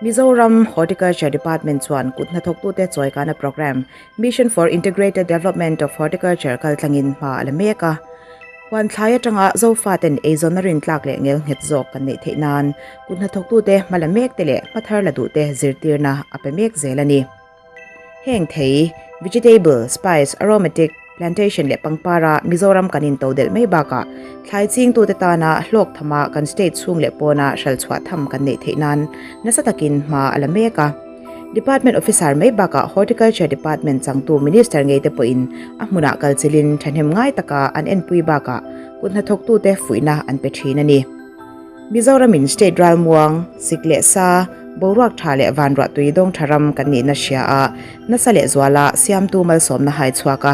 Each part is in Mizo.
Mizoram Horticulture Department chuan kut hnathawktute chawikana programme Mission for Integrated Development of Horticulture kaltlangin hma a la mek a. Huan thlai atanga Zofaten eizawnna rintlak leh ngel nghet zawk kan neih theih nan kut hnathawktute hma la mek te leh hma thar la duhte zirtirna a pe mek zel a ni. Heng thei, vegetable, spice, aromatic, plantation leh pangpara Mizoram kan intodelh mai bakah thlai chingtute tana hlawk thama kan state chhung leh pawna hralchhuah tham kan neih theih nan nasa takin hma a la mek a. Department officer mai bakah Horticulture Department changtu Minister ngei te pawhin a hmunah kalchilhin thahnem ngai taka an enpui bakah kut hnathawktute fuihna an pe thin a ni. Mizoramin state ralmuang, sik leh sa, boruak tha leh vanruah tui dawng tha ram kan nihna hria a, nasa leh zuala siamtu malsawmna hai chhuak a,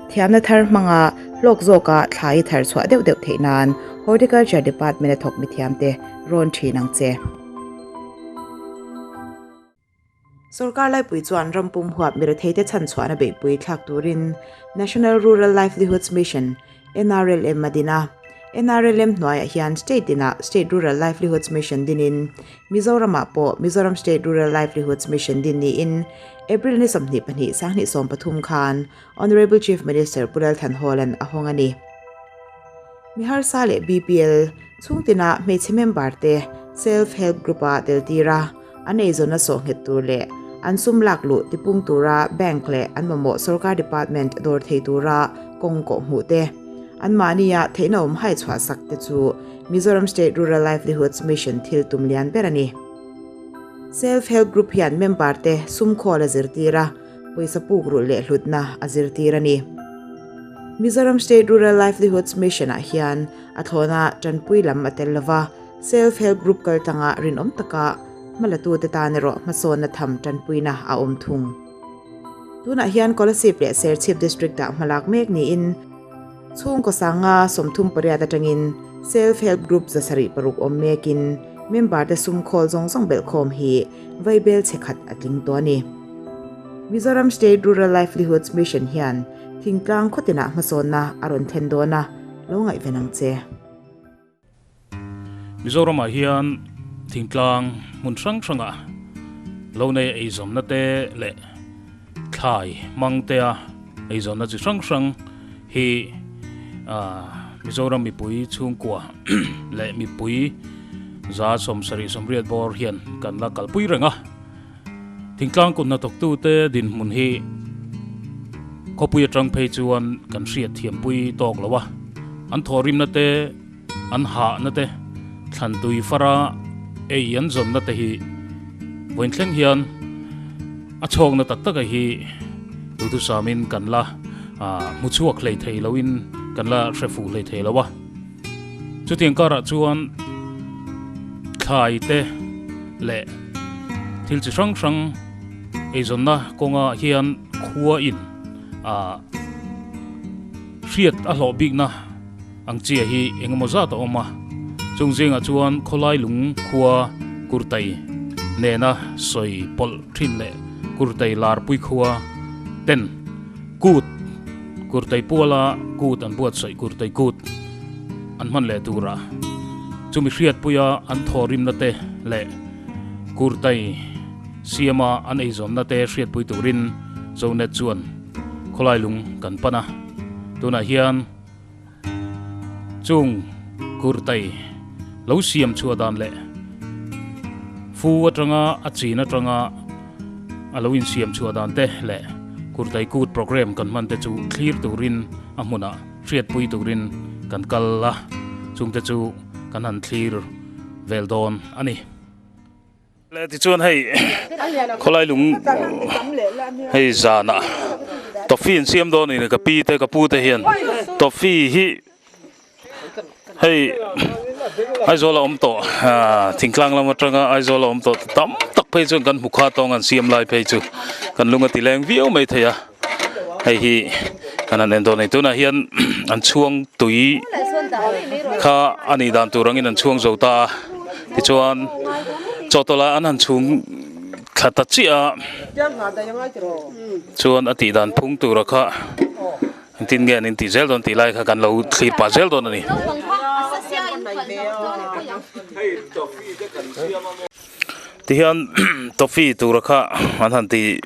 thiamna thar hmanga hlawk zawka thla i thar chhuah deuh deuh theih nan Horticulture Department a thawk mithiamte rawn thin ang che. Sorkar laipui chuan ram pum huap miretheite chhanchhuahna beihpui thlak turin National Rural Livelihoods Mission, NRLM, a din a. NRLM hnuaiah hian state tinah State Rural Livelihoods Mission dinin Mizoramah pawh Mizoram State Rural Livelihoods Mission din niin April ni 22 2013 khan Honourable Chief Minister Pu Lal Thanhawla'n a hawng a ni. Mi harsa leh BPL chhungtina hmeichhe member te Self Help Group-a tel tir a, An eizawnna sawh nghet tur leh an sum lak luh tipung tura bank leh an mamawh sorkar department dawr thei tura kawng kawh hmuh te, anmahnia theihna awm hai chhuah sak te chu Mizoram State Rural Livelihoods Mission thil tum lian ber a ni. Self Help Group hian member te sum khawl a zirtir a, pawisa puk rulh leh hlutna a zirtir a ni. Mizoram State Rural Livelihoods Mission ah hian a thlawna tanpui lam a tel lova, Self Help Group kaltlanga rinawm taka hmalatute tan erawh hmasawnna tham tanpuina a awm thung. Tunah hian Kolasib leh Serchhip District-ah hmalak mek niin chhungkaw sanga 38 atangin Self Help Group 706 awm mekin member-te sum khawl zawng zawng belhkhawm hi vaibel chhe khat a tling tawh a ni. Mizoram State Rural Livelihoods Mission hian thingtlang khawtinah hmasawnna a rawn thlen dawn a, lo ngaihven ang che. Mizoramah hian thingtlang hmun hrang hrangah lo nei eizawnna te leh thlai hmang tea eizawnna chi hrang hrang hi Mizoram mipui chhungkua leh mipui 78 bawr hian kan la kalpui reng a. Thingtlang kut hnathawktute dinhmun hi khawpui atang phei chuan kan hriat thiampui tawk lo a, an thawhrimna te, an hahna te, thlan tui fara ei an zawnna te hi vawiin thleng hian a chhawkna tak taka hi duhthusamin kan la hmu chhuak hlei thei loin kan la hre fuh hlei thei lo a. Chutiang karah chuan thlai te leh thil chi hrang hrang eizawnna kawngah hian khua in ah hriat a hlawh bikna ang chiah hi eng emaw zat a awm a, chung zingah chuan khawlai lung khua kurtai nena sawi pawlh thin leh kurtai larpui khua ten kut Kurtai puala kut an buatsaih Kurtai kut an hman leh tura chumi hriatpuia an thawhrimna te leh Kurtai siama an eizawnna te hriatpui turin Zonet chuan khawlai lung kan pan a, tunah hian chung Kurtai lo siam chhuah dan leh fu atanga a chin atanga A lo insiam chhuah dan te leh Kurtai Kut programme kan hman te chu thlir turin a hmunah hriatpui turin kan kal a, chungte chu kan han thlir vel dawn a ni. Le tichuan hei khawlai lung hei zanah toffee an siam dawn a ni ka pi te ka pu te hian toffee hi Hei Aizawl a awm tawh thingtlang lam atanga Aizawl a awm tawh tam tak phei chuan kan hmu kha tawng an siam lai phei chu kan lung a ti leng viau mai thei a hei hi kan han en dawn a ni tunah hian an chhuang tui kha a nih dan tur angin an chhuang zo ta a tichuan chawhtawlh ah an han chhung thla ta chiah a chuan a tih dan phung tura kha. Engtin nge an intih zel dawn tih lai kha kan lo thlir pah zel dawn a ni. Tihian toffee tura kha an han ti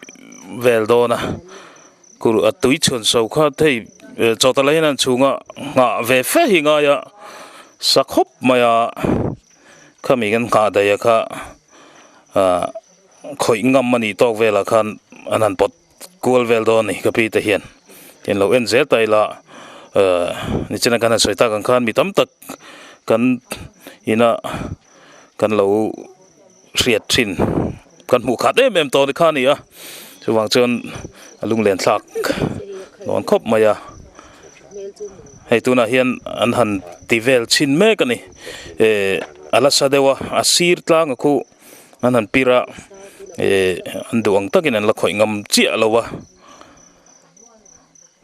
vel dawn a kur a tui chhun so kha thei chawhtawlh ah hian an chhung a nghah ve fe hi ngai a sa khawp mai a khami kan nghah daih a kha ah khawih ngam a nih tawk velah khan an han pawt kual vel dawn a ni ka pi te hian in lo en zel ta ila ah nichina kan han sawi tak ang khan mi tam tak kan ina kan lo hriat thin kan hmuh khat em em tawh kha a ni a chuvang chuan a lunglen thlak dawn khawp mai a hei tunah hian an han ti vel chhin mek a ni eh a la sa deuh a a sir tlang a khu an han pir a eh an duh ang takin an la khawih ngam chiah lo a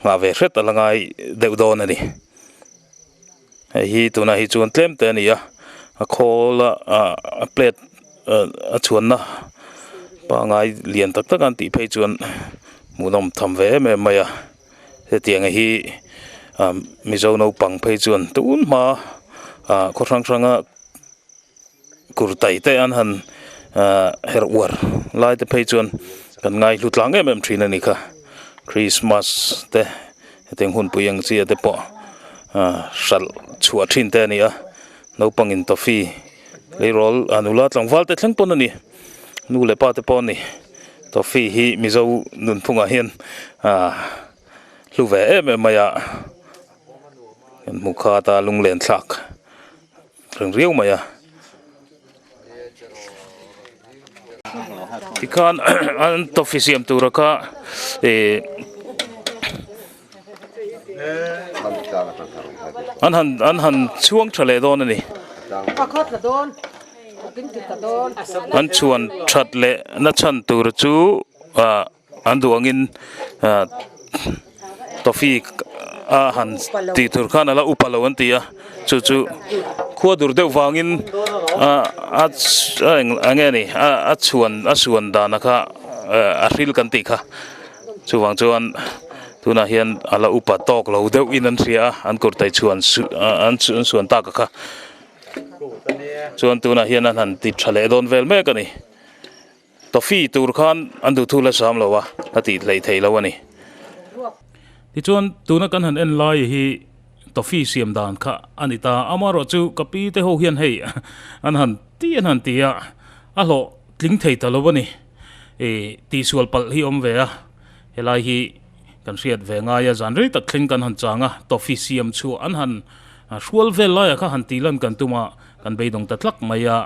nghah ve hret a la ngai deuh dawn a ni. Hei hi tunah hi chuan tlem te a ni a a khawl a ah a plate a chhuanna pangai lian tak tak an tih phei chuan hmuhnawm tham ve em em mai a hetiang hi ah mizo naupang phei chuan tun hma ah khaw hrang hranga kurtai te an han ah herh uar lai te phei chuan kan ngai hlu tlang em em thin a ni kha christmas te hetiang hun pui ang chi te pawh ah hralh chhuah thin te a ni a naupang in toffee tleirawl ah nula tlangval te thleng pawn a ni nu leh pa te pawh a ni toffee hi mizo nunphungah hian ah hlu ve em em mai a kan hmu khat a lunglen thlak. Reng riau mai a tikhan an toffee siam tura kha ih an han an han chhuang tha leh dawn a ni an chhuan that leh na chhan tur chu ah an duh angin ah toffee a han tih tur khan a la upa lo an ti a chu chu khua dur deuh vangin ah a eng nge ni a chhuan a suan dan a kha a hril kan tih kha chuvang chuan tunah hian a la upa tawk lo deuh in an hria a an kurtai chhuan an suan tak a kha chuan tunah hian an han ti tha leh dawn vel mek a ni. Toffee tur khan an duhthu la sam lo a, a tih hleih theih lo a ni. Tichuan, tuna kan han en lai hi toffee siam dan kha a ni ta. Amaherawhchu ka pi te ho hian hei an han ti an han ti a, a hlawh tling thei ta lo a ni. Ih tihsual palh hi awm ve a, helai hi kan hriat ve ngai a, zan rei tak thleng kan han chang a, toffee siam chhuah an han hrual vel laiah kha han tih lan kan tum a, kan beidawng ta tlak mai a.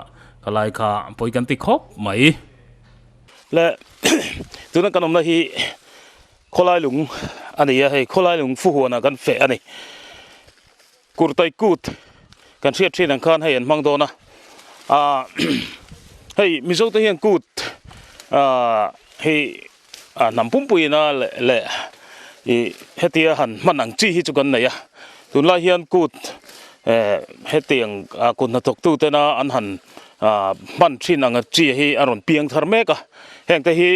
Ka lai kha pawi kan ti khawp mai. Le tuna kan awmna hi khawlai lung a ni a, hei khawlai lung fuhuanah kan feh a ni. Kurtai kut kan hriat thin ang khan hei an hmang dawn a, ah hei Mizo te hian kut ah hei ah hnam pumpuiin a leh ih hetia han hman ang chi hi chu kan nei a tunlai hian kut eh hetiang ah kut hnathawk tu tena an han ah hman thin ang chi hi a rawn piang thar mek a heng te hi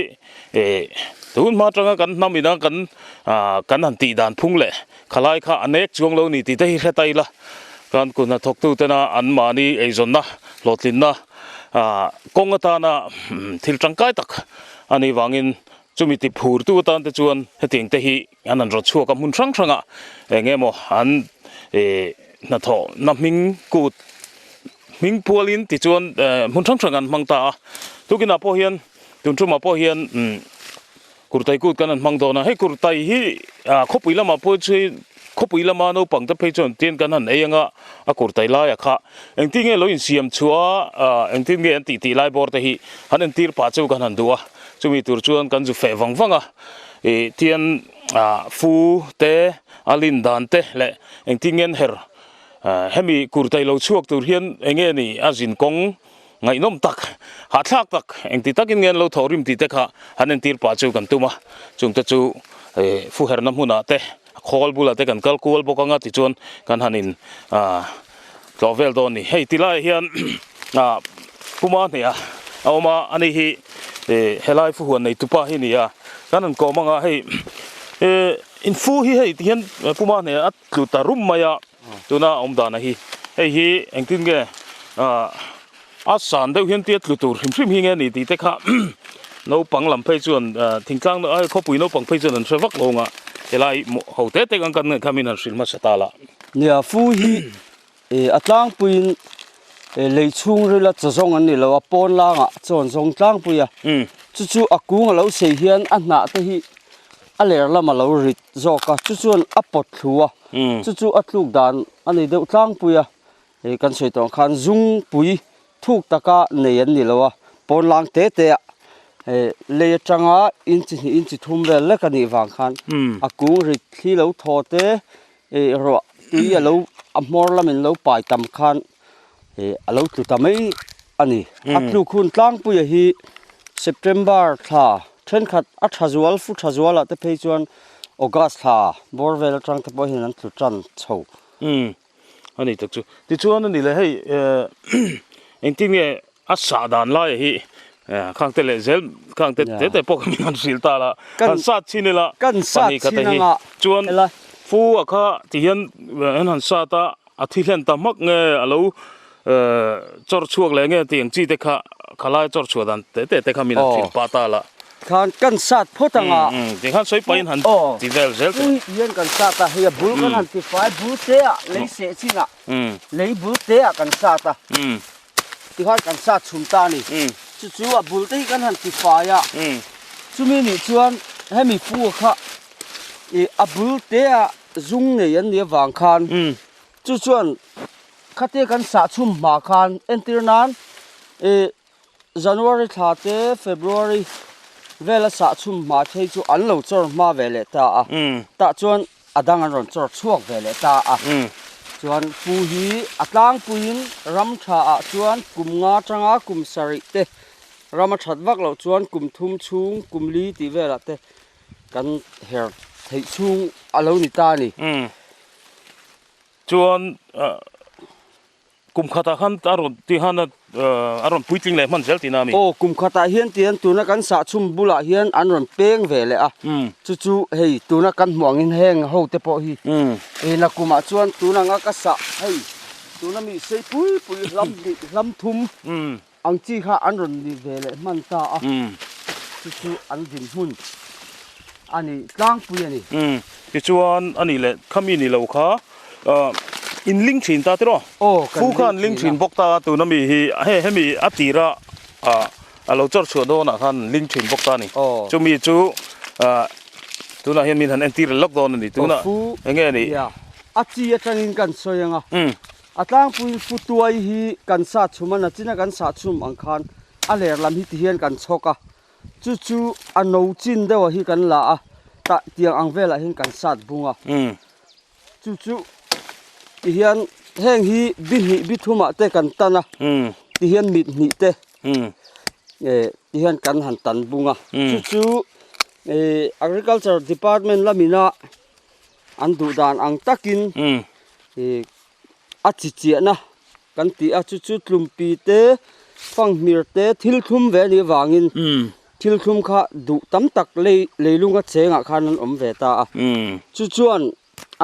ih tun hma atanga kan hnam ina kan ah kan han tih dan phung leh khalai kha a nek chuang lo ni tih te hi hre ta ila kan kut hnathawk tu tena an mahni eizawnna hlawhtlinna ah kawng atana thil tangkai tak A nih vangin chumi ti phurtu atan te chuan hetiang te hi an han rawt chhuak a, hmun hrang hrangah eng emaw an ih hnathawh na hming kut hming pualin tichuan hmun hrang hrang an hmang ta a. Tukinah pawh hian tun tumah pawh hian umm kurtai kut kan han hmang dawn a, hei kurtai hi ah khawpui lamah pawh chu khawpui lama naupang te phei chuan tin kan han ei anga a kurtai laiah kha Engtin nge lo insiam chhuah a, engtin nge an tih tih lai bawr te hi han entir pah chu kan han duh a, chumi tur chuan kan zu feh vang vang a, ih tian ah fu te a lin dan te leh engtin nge an her hemi kurtai lo chhuak tur hian eng nge ni a zin kawng ngaihnawm tak hahthlak tak engti takin nge an lo thawh rim tih te kha han entir pah chu kan tum a, chungte chu ih fu herna hmunah te khawl bulah te kan kal kual bawk anga tichuan kan han in ah. Tlawh vel dawn ni. Hei tilaiah hian ah puma hneha a awm a, ani hi ih helai fuhuan nei tupa hi a ni a, kan rawn kawm anga hei ih in fu hi hei tihian puma hneha a tlu ta rum mai a tuna a awm dan a hi. Hei hi engtin nge ah. A san deuh hian tia tlu tur hrim hrim hi nge ni tih te kha naupang lam phei chuan thingtlang khawpui naupang phei chuan an hre vak lo ang a, helai ho te te ang kan ngaih kha min han hrilh hmasa ta la. Nia, fu hi a tlangpuiin lei chhungrila chaw zawng an ni lo a, pawn langah chaw an zawng tlangpui a, chu chu a kung a lo sei hian a hnah te hi a ler lam a lo rit zawk a, chu chuan a pawt thlu a, chu chu a tluk dan a ni deuh tlangpui a. Hei kan sawi tawh ang khan zungpui thuk taka nei an ni lo a, pawn lang te te ah hei lei atanga inchi hnih inchi thum vel lek a nih vang khan a kung rit thli lo thaw te ih ruah tui a lo a hmawr lamin lo pai tam khan ih a lo tlu ta mai a ni. A tluk hun tlangpuia hi September thla thenkhat a tha zual fu tha zualah te phei chuan August thla bawr vel atang te pawh hian an tlu tan chho. A ni tak chu. Tichuan a ni le hei engtin nge a sah dan lai hi khang te leh zel khang te te te pawh kha min han hrilh ta la. Han sat chhin ila pahnih khat a hi. Chuan fu a kha ti hian an han sat a, a thi hlen ta hmak nge a lo chawr chhuak leh nge tih ang chi te kha khalai chawr chhuah dan te te te kha min han hrilh pah ta la. Khan kan sat phawt ang a. Ti khan sawi pahin han ti vel zel teh. Pui hian kan sat a, hei a bul kan han ti fai bul te ah lei seh chin ah lei bul te ah kan sat a. Ti khan kan sat chhum ta a ni. Chu chu a bul te hi kan han ti fai a. Chumi nih chuan hemi pu kha ih a bul te ah zung nei an nih avang khan chu chuan khatia kan sah chhum hma khan entir nan ih January thla te February vela sah chhum hma phei chu an lo chawr hma ve leh ta a, tah chuan a dang an rawn chawr chhuak ve leh ta a. Chuan pu hi a tlangpuiin ram tha ah chuan kum nga tanga kum sarih te ram a that vak loh chuan kum thum chhung kum li tih velah te kan her theih chhung a lo ni ta a ni. Chuan Kum khatah khan a rawn ti khan a rawn puitling leh hman zel tihna a mi? Aw, kum khatah hian tihian tuna kan sahchhum bulah hian an rawn peng ve leh a, chu chu hei tuna kan hmuh angin heng ho te pawh hi hei nakumah chuan tun anga ka sah hei tuna mi sei pui pui hlam hnih hlam thum ang chi kha an rawn ni ve leh hman ta a, chu chu an dinhmun a ni tlangpui a ni. Tichuan a nih leh khami ni lo kha In ling thin ta tiraw? Aw, kan ling thin a. Fu kha an ling thin bawk ta a, tuna mi hi hei hemi a tira a lo chawr chhuah dawnah khan an ling thin bawk ta a ni. Aw. Chumi chu tunah hian min han entir lawk dawn a ni. Tunah eng nge ni? Nia, a chi atangin kan sawi ang a. A tlangpuiin fu tuai hi kan sah chhum a, nachina kan sah chhum ang khan a ler lam hi tihian kan chhawk a. Chu chu a no chin deuhah hi kan la a, tah tiang ang velah hian kan sat bung a. Chu chu ti hian heng hi bi hnih bi thumah te kan tan a ti hian mit hnih te eh ti hian kan han tan bung a chu chu eh agriculture department lamina an duh dan ang takin eh a chi chiahna kan ti a chu chu tlumpi te fanghmir te thil thlum ve a nih avangin thil thlum kha duh tam tak lei leilunga chengah khan an awm ve ta a chu chuan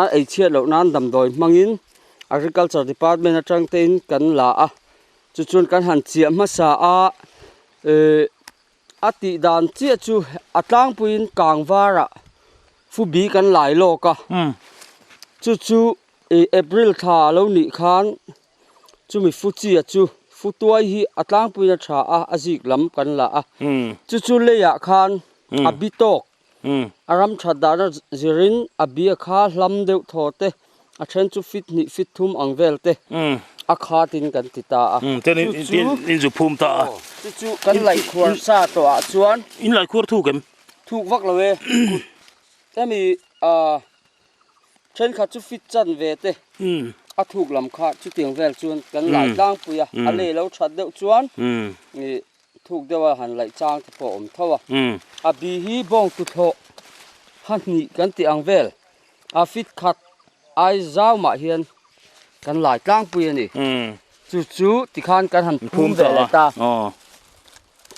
a ei chhiat loh nan damdawi hmangin agriculture department atang te in kan la a chu chuan kan han chiah hmasa a ehh a tih dan chiah chu a tlangpuiin kang varah fubi kan lai lawk a chu chu ih April thla a lo nih khan chumi fu chia chu fu tuai hi a tlangpuiin a tha a a zik lam kan la a chu chu leiah khan a bi tawk a ram that dahna zirin a bia kha hlam deuh thaw te a then chu fit hnih fit thum ang vel te a khatin kan ti ta a chu chu in zu phum ta a chu chu kan laihkhuar sa tawh ah chuan in laihkhuar thuk em thuk vak lo e kut hemi ah Thenkhat chu fit chan ve te a thuk lam kha chutiang vel chuan kan lai tlangpui a, a lei lo that deuh chuan ih thuk deuha han laih chang te pawh a awm tho a. A bi hi bawng tuthlawh ha hnih kan tih ang vel a fit khat ai zau mah hian kan lai tlangpui a ni. Chu chu tikhan kan han phum ve leh ta.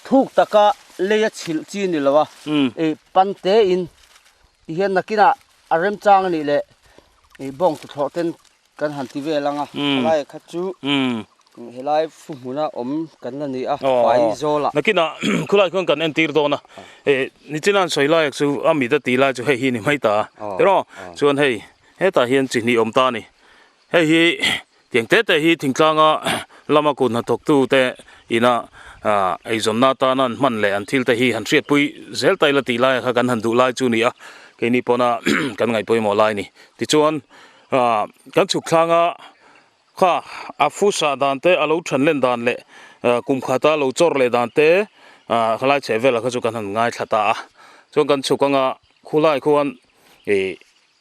Thuk taka lei a chhilh chi ni lo a, ih pan te in tihian nakinah A remchang a nih leh ih bawng tuthlawh ten kan han ti vel ang a, a lai kha chu Helai fu hmuna awm kan la ni a, fai zawlah. Nakinah khulai khuan kan entir dawn a, nichina an sawi lai chu a mit a tih lai chu hei hi ni mai ta a, tiraw? Chuan hei hetah hian chi hnih awm ta a ni. Hei hi tiang te te hi thingtlanga lama kut hnathawktu te ina eizawnna atana an hman leh an thil te hi han hriatpui zel ta ila tih lai kha kan han duh lai chu a ni a, keini pawna kan ngaihpawimawh lai a ni. Tichuan kan chhuk thlanga Kha a fu sah dan te, a lo than len dan leh kum khata lo chawr leh dan te khalai chheh velah kha chu kan han ngaithla ta a. Chuan kan chhuk anga khulai khuan ih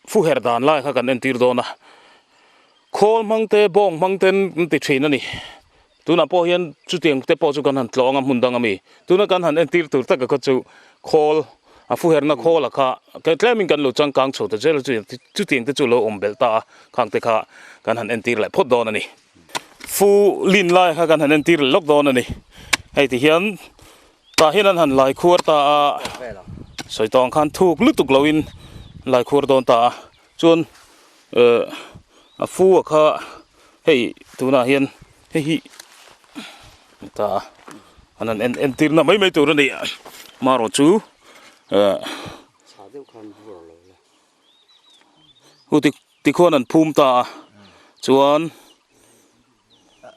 fu her dan lai kha kan entir dawn a. Khawl hmang te, bawng hmang ten an ti thin a ni. Tunah pawh hian chutiang te pawh chu kan han tlawng a hmun dang ami. Tuna kan han entir tur taka kha chu khawl a fu herna khawl a kha tlemin kan lo changkang chho ta zel a chutiang te chu lo awm belh ta a khang te kha kan han entir leh phawt dawn a ni. Fu lin lai kha kan han entir leh lawk dawn a ni. Hei ti hian tah hian an han lai khuar ta a sawi tawh ang khan thuk lutuk loin lai khuar dawn ta a chuan eh a fu a kha hei tunah hian hei hi ta an han en entir na mai mai tur a ni marawh chu eh hu ti tikhuan an phum ta a chuan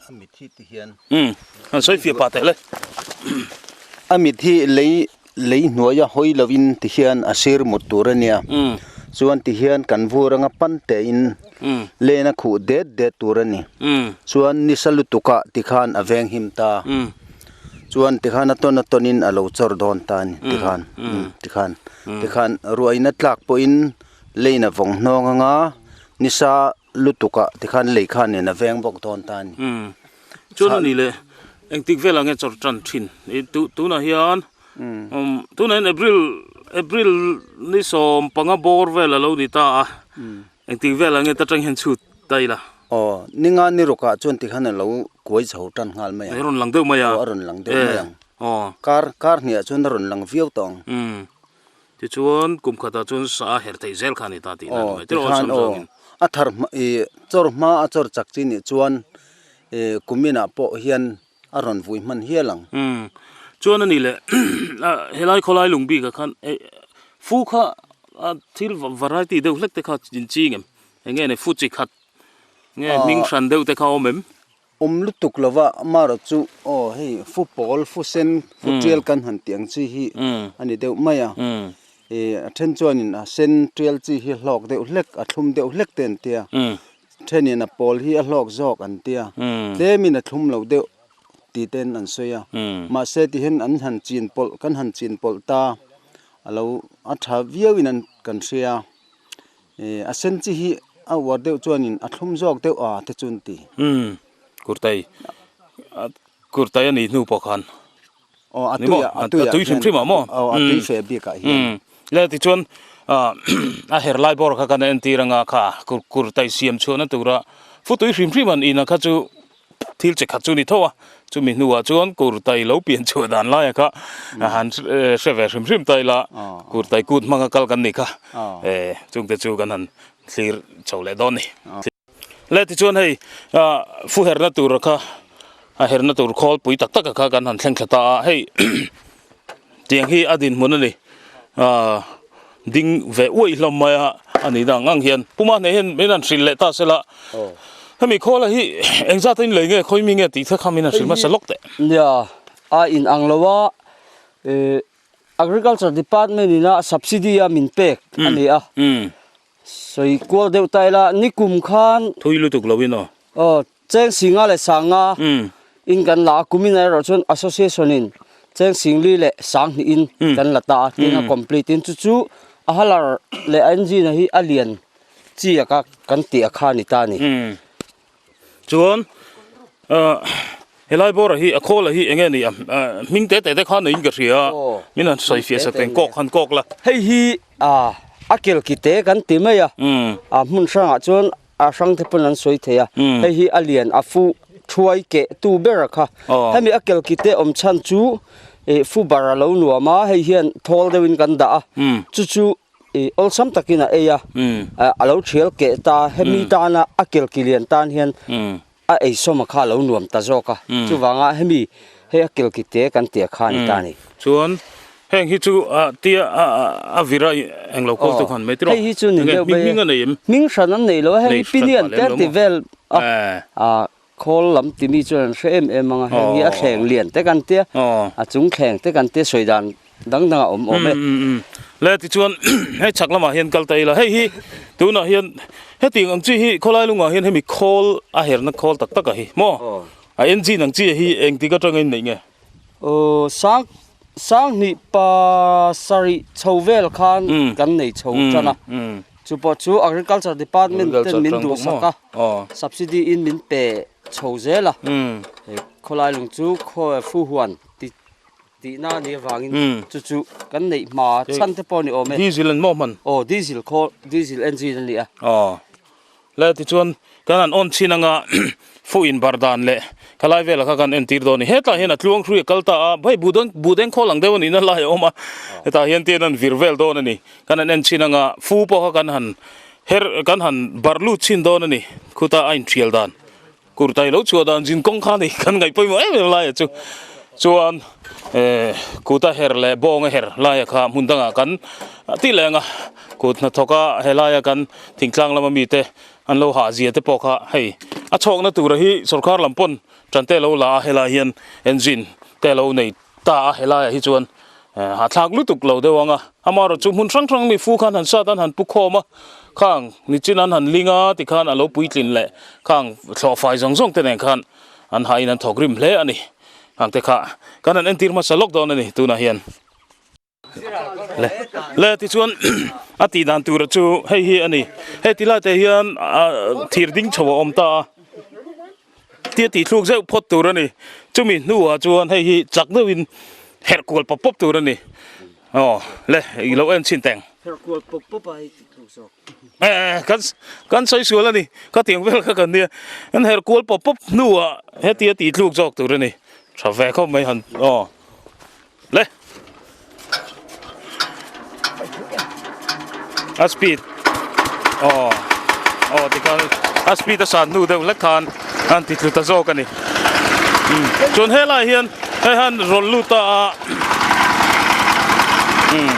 a mit hi ti hian um an sawi fiah pah teh le a mit hi lei lei hnuaia hawi lovin ti hian a sir mut tur a nia chuan ti hian kan vur anga pan tein len a khuh det det tur a ni chuan nisa lutukah tikhan a veng him ta chuan tikhan a tawn a tawnin a lo chawr dawn ta a ni tikhan tikhan tikhan ruaina tlak pawhin lein a vawng hnawng anga nisa lutuk ah tikhan lei khan in a veng bawk dawn ta a ni. Umm chuan a ni le engtik velah nge chawrh tan thin i tu tunah hian umm tunah hian April April ni 15 bawr vel a lo ni ta a engtik velah nge ta tang hian chhut ta ila. Aw ninga ni ruk ah chuan tikhan a lo kuai chho tan nghal mai ang. A rawn lang deuh mai a. Aw a rawn lang deuh mai ang. Aw. Kar kar hnih ah chuan a rawn lang viau tawh ang. Umm Tichuan, kum khatah chuan sa a her theih zel kha a ni ta tih na a ni mai. Aw, tikhan aw, a thar hma ih chawr hma a chawr chak chi nih chuan ih kuminah pawh hian a rawn vui hman hial ang. Umm, chuan a ni leh helai khawlai lung bikah khan fu kha thil variety deuh hlek te kha in ching em? Eng nge ni fu chi khat nge hming hran deuh te kha a awm em? Awm lutuk lova amarawh chu aw hei fu pawl fu sen fu tial kan han tih ang chi hi a ni deuh mai a ih a then chuanin a sen tial chi hi hlawk deuh hlek a thlum deuh hlek te an tia thenin a pawl hi a hlawk zawk an tia tlemin a thlum lo deuh tih ten an sawi a mahse tihian an han chin pawlh kan han chin pawlh ta a lo a tha viauin an kan hria. Ih a sen chi hi a uar deuh chuanin a thlum zawk deuh a te chu an ti. Umm kurtai kurtai a nih hnu pawh khan. Aw a tui a a tui a tui hrim hrim ah maw? Aw a tui fe bik ah hian. Umm le tichuan ah a her lai bawr kha kan entir anga kha kurtai siam chhuahna tura futui hrim hrim an in a kha chu Thil che khat chu ni tho a, chumi hnuah chuan kurtai lo pian chhuah dan laia kha han hre ve hrim hrim ta ila, kurtai kut hmanga kal kan ni kha, chungte chu kan han thlir chho leh dawn ni. Le tichuan hei fu herna tur kha a herna tur khawl pui tak tak a kha kan han thleng thla ta a, hei tiang hi a dinhmun a ni, ding ve uaih hlawm mai a, a nih dan ang hian puma hneh hian min han hrilh leh ta sela. Hemi khawla hi engzat a inlei nge khawi mi nge tih te kha min han hrilh hmasa lawk teh. Nia, a in ang lo a, Agriculture Department ina subsidy a min pek a ni a, sawi kual deuh ta ila nikum khan. Thui lutuk lo in aw. Aw, cheng singa leh sanga in kan la a, kumin ah erawh chuan association in cheng singli leh sanghnih in kan la ta a, tin a complete in chu chu a halar leh a engine a hi a lian. Chi a ka kan tih a kha ni ta ni. Umm. Chuan ah helai bawra hi a khawla hi enge ni a hming te te te khan in ka hria a min han sawi fiah sak teng kawk han kawk la. Hei hi ah a kel ki te kan ti mai a a hmun hrangah chuan a hrang te pawn an sawi thei a hei hi a lian a fu thuai keh tu ber a kha hemi a kel ki te awm chhan chu ih fu bar a lo nuam a hei hian thawl deuhin kan dah a chu chu Ih awlsam takin a ei a, a lo thial keh ta, hemi tana a kelki lian tan hian A eisawm a kha a lo nuam ta zawk a, chuvanga hemi hei a kilki te kan tih a kha a ni ta a ni. Chuan heng hi chu a tia a vir a englo kawl tu khan mai tiraw? Hei hi chu ni deuh bai hming a nei em? Hming hran an nei lo a, heng hi pinian te an ti vel a, a khawl lam ti mi chuan an hre em em ang a, heng hi a thleng lian te kan tia, a chung thleng te kan tia sawi dan dang dang a awm awm e. Le tichuan hei chhak lamah hian kal ta ila hei hi tunah hian hetiang ang chi hi khawlai lungah hian hemi khawl a herna khawl tak tak a hi maw a engine ang chi hi engtik atanga in neih nge? Aw sang sanghnih pa sarih chho vel khan kan nei chho tan a chu pawh chu agriculture department ten min duhsak a subsidy in min pe chho zel a hei khawlai lung chu khaw fuhuan ti Tihna a nih avangin chu chu kan neih hma chhan te pawh a ni awm e. Diesel an maw hman? Aw diesel khaw diesel engine a ni a. Aw le tichuan kan han on chhin anga fu in bar dan leh khalai velah kha kan entir dawn a ni. Hetah hian a tluang hrui a kal ta a, hei buh buh deng khawl ang deuh a nihna lai a awm a, hetah hian tian an vir vel dawn a ni. Kan han en chhin anga fu pawh kha kan han her kan han bar lut chhin dawn a ni khuta a inthial dan. Kurtai lo chhuah dan zin kawng kha ni kan ngaih pawimawh em em laia chu chuan eh kuta her leh bawnga her laia kha hmun dangah kan tih leh ang a kut hnathawka helaia kan thingtlang lama mite an lo hah zia te pawh kha hei a chhawkna tura hi sorkar lam pawn tan te lo la a helai hian engine te lo nei ta a helaiah hi chuan hahthlak lutuk lo deuh ang a amaherawh chu hmun hrang hrang mi fu khan han sat an han pu khawm a khang nichin an han ling a tikhan a lo puitlin leh khang thlawhfai zawng zawng te nen khan an hahin an thawk rim hle a ni khang te kha kan han entir hmasa lawk dawn a ni tunah hian. Le le tichuan a tih dan tura chu hei hi a ni hei ti lai te hian thir ding chho a awm ta a tia tih thluk zeuh phawt tur a ni chumi hnuah chuan hei hi chak deuhin herh kual pawp pawp tur a ni aw le i lo en chhin teng herh kual pawp pawp a hei tih thluk zawk eh kan kan sawi sual a ni ka tiang vel kha kan nia an herh kual pawp pawp hnuah hetia tih thluk zawk tur a ni tha ve khawp mai han aw. Le. A speed. Aw. Aw tikhan a speed a san hnu deuh hlek khan an ti tlu ta zawk a ni. Um chuan helai hian hei han rawn lut ta a. Um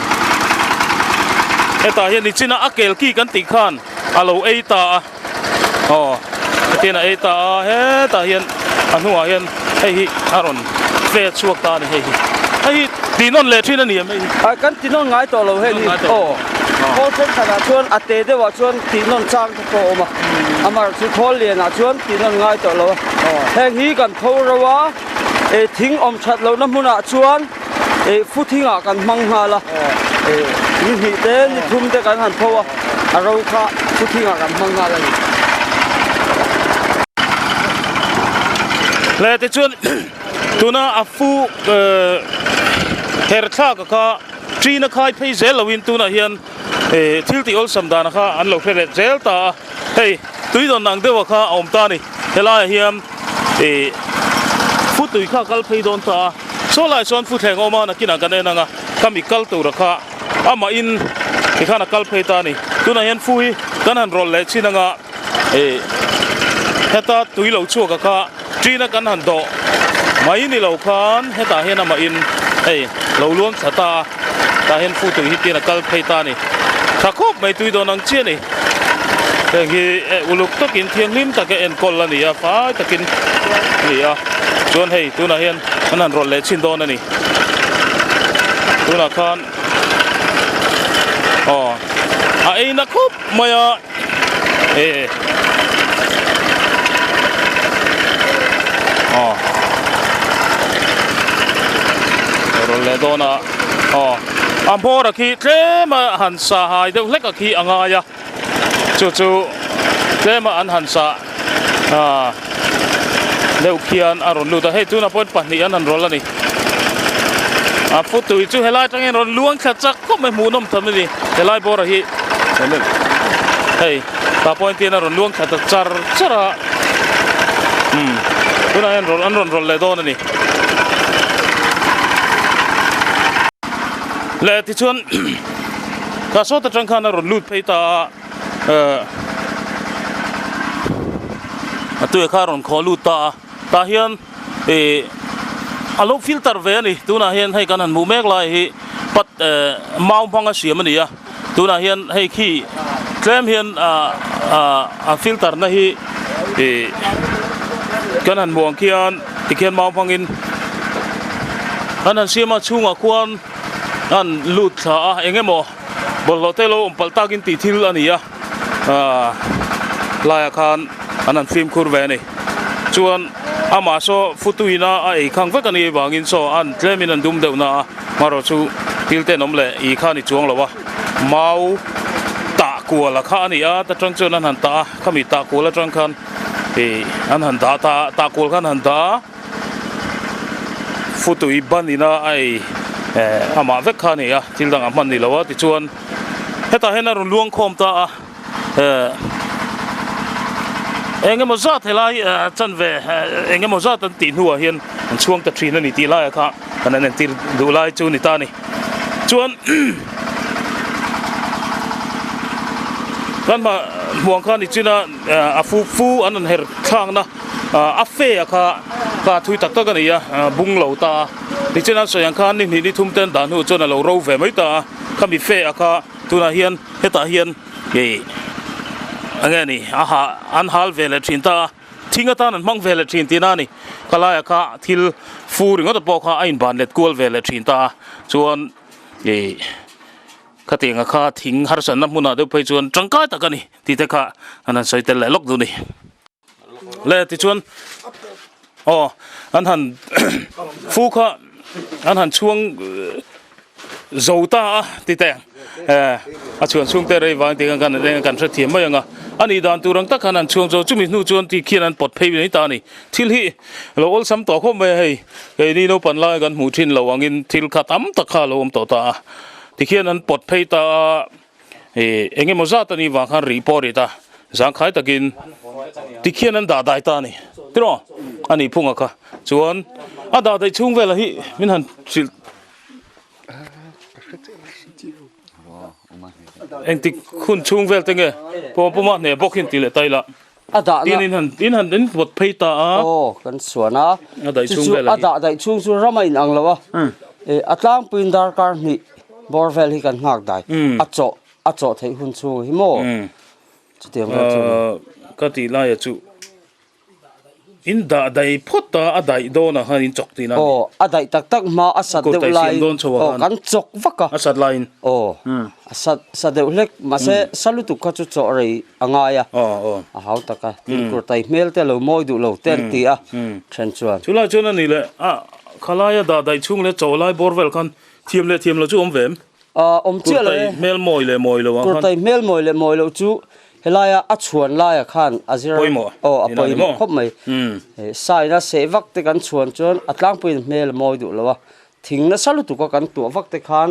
hetah hian nichina a kel ki kan tih khan a lo ei ta a. Aw hetian a ei ta a hetah hian a hnungah hian hei hi a rawn ve chhuak ta a ni hei hi hei hi tih nawn leh thin a ni em hei hi Ah kan ti nawn ngai tawh lo hei hi aw khawl thenkhatah chuan a te deuhah chuan tih nawn chang te pawh a awm a amaherawh chu khawl lianah chuan tih nawn ngai tawh lo a heng hi kan tho ro a eh thing awm that lohna hmunah chuan eh fu thingah kan hmang nghal a eh ni hnih te ni thum te kan han pho a a ro kha fu thingah kan hmang nghal a ni. Le tichuan tuna a fu eh her thlak a kha ṭin a khai phei zel loin tunah hian eh thil tih awlsam dan kha an lo hre leh zel ta a hei tui dawn ang deuh a kha a awm ta a ni helaiah hian eh fu tui kha a kal phei dawn ta a. Saw lai chuan Futhleng awm a nakinah kan en ang a, ka mi kal tura kha amah in tikhan a kal phei ta a ni. Tunah hian fu hi kan han rawlh leh chin anga ih heta tui lo chhuak a kha ṭina kan han dawh mai ni lo khan hetah hian amah in hei lo luang thla ta a, tah hian fu tui hi tiin a kal phei ta a ni. Tha khawp mai tui dawn ang chiah a ni. Heng hi uluk takin thianghlim taka enkawl a ni a, fai takin a ni a, chuan hei tunah hian an han rawlh leh chhin dawn a ni. Tunah khan aw a ei na khawp mai a eh aw rawlh leh dawn a aw a hmawr a khi tlem a han sa hai deuh hlek a khi a ngai a chu chu tlem a an han sa ah deuh khian a rawn lut a hei tunah pawhin pahnih an han rawlh a ni a futui chu helai atangin rawn luang thla chak khawp mai hmuhnawm tham a ni helai bawrah hi hei tah pawhin tin a rawn luang thla ta char char a umm tunah hian an rawn rawlh leh dawn a ni leh tichuan ka sawt atang khan a rawn lut phei ta a eh. A tui kha a rawn khawh lut ta a, tah hian ih a lo filter ve a ni. Tunah hian hei kan han hmuh mek lai hi pat eh mau hmanga siam a ni a, tunah hian hei khi tlem hian ah ah a filter na hi ih kan han hmuh ang khian tikhian mau hmangin an han siam a, chhungah khuan an lut thla a eng emaw bawlhhlawh te lo awm palh takin tih thil a ni a. Ahh laiah khan an han fimkhur ve a ni. Chuan amah saw futuina a ei khang vek a nih avangin saw an tlemin an dum deuh na a, hmarawh chu thil tenawm leh ih kha a ni chuang lo a, mau tah kual a kha a ni a, ta tang chuan an han tah a, khami tah kual atang khan ih an han dah ta a, tah kual khan an han dah a, futui ban ina a ei eh amah vek kha a ni a, thil dangah hman ni lo a, tichuan. Hetah hian a rawn luang khawm ta a, eh eng emaw zat helai eh chanve eh eng emaw zat an tih hnuah hian an chhuang ta thin a ni tih laiah kha kan han entir duh lai chu a ni ta a ni. Chuan kan hma hmuang kha nichina a fu fu an rawn her thlakna a fe a kha kha thui tak tak a ni a, bung lo ta a, nichina an sawi ang khan ni hnih ni thum te an dah hnuah chuan a lo ro ve mai ta a. Khami fe a kha tunah hian hetah hian ih eng nge ni a ha an hal ve leh thin ta a, thing atan an hmang ve leh thin tihna a ni. Khalaia kha thil fu ringawt pawh kha a inban let kual ve leh thin ta a, chuan ih khatianga kha thing harsatna hmunah deuh phei chuan tangkai tak a ni tih te kha an han sawi tel leh lawk duh a ni. Le tichuan aw an han fu kha an han chhuang zo ta a ti teh eh a chhuan chhung te rei vang tih khan kan kan hrethiam mai ang a a nih dan tur ang tak khan an chhuang zo chumi hnu chuan ti khian an pawt phei mai ta a ni thil hi lo awlsam tawh khawp mai a hei keini naupang lai kan hmuh thin lo angin thil kha tam tak kha a lo awm tawh ta a tikhian an pawt phei ta a. Ih eng emaw zat a nih vang khan rih pawh a rit a, zangkhai takin tikhian an dah dai ta a ni tiraw a nih phunga kha chuan a dah daih chhung velah hi min han hrilh engtik hun chhung vel te nge pawm pawma hneh bawk hi an ti leh ta ila A dah tin in han in han in vawt phei ta a aw kan suan a a daih chhung vel a dah daih chhung chu ram a in ang lo a eh a tlangpuiin darkar hnih bawr vel hi kan nghak dai a chawh a chawh theih hun chhung hi maw chutiang vel chu ka tih laia chu In dah daih phawt a, a daih dawn ah khan in chawk tihna a ni. Aw, a daih tak tak hma a sat deuh laiin aw kan chawk vak a. A sat laiin. Aw, a sat sa deuh hlek, mahse sa lutuk kha chu chawh rei a ngai a. Aw, aw. A hau tak a, tin kurtai hmel te lo mawi duh lo te an ti a, then chuan. Chulai chuan a ni leh, a khalaia dah daih chhung leh chawh lai bawr vel khan thiam leh thiam lo chu awm ve em? Awm chiah lo e. Kurtai hmel mawi leh mawi lo ang khan. Kurtai hmel mawi leh mawi loh chu helaia a chhuan laia khan a zir Pawimawh aw a pawimawh khawp mai. Saina seh vak te kan chhuan chuan a tlangpuiin hmel a mawi duh lo a, thing nasa lutuk a kan tuah vak te khan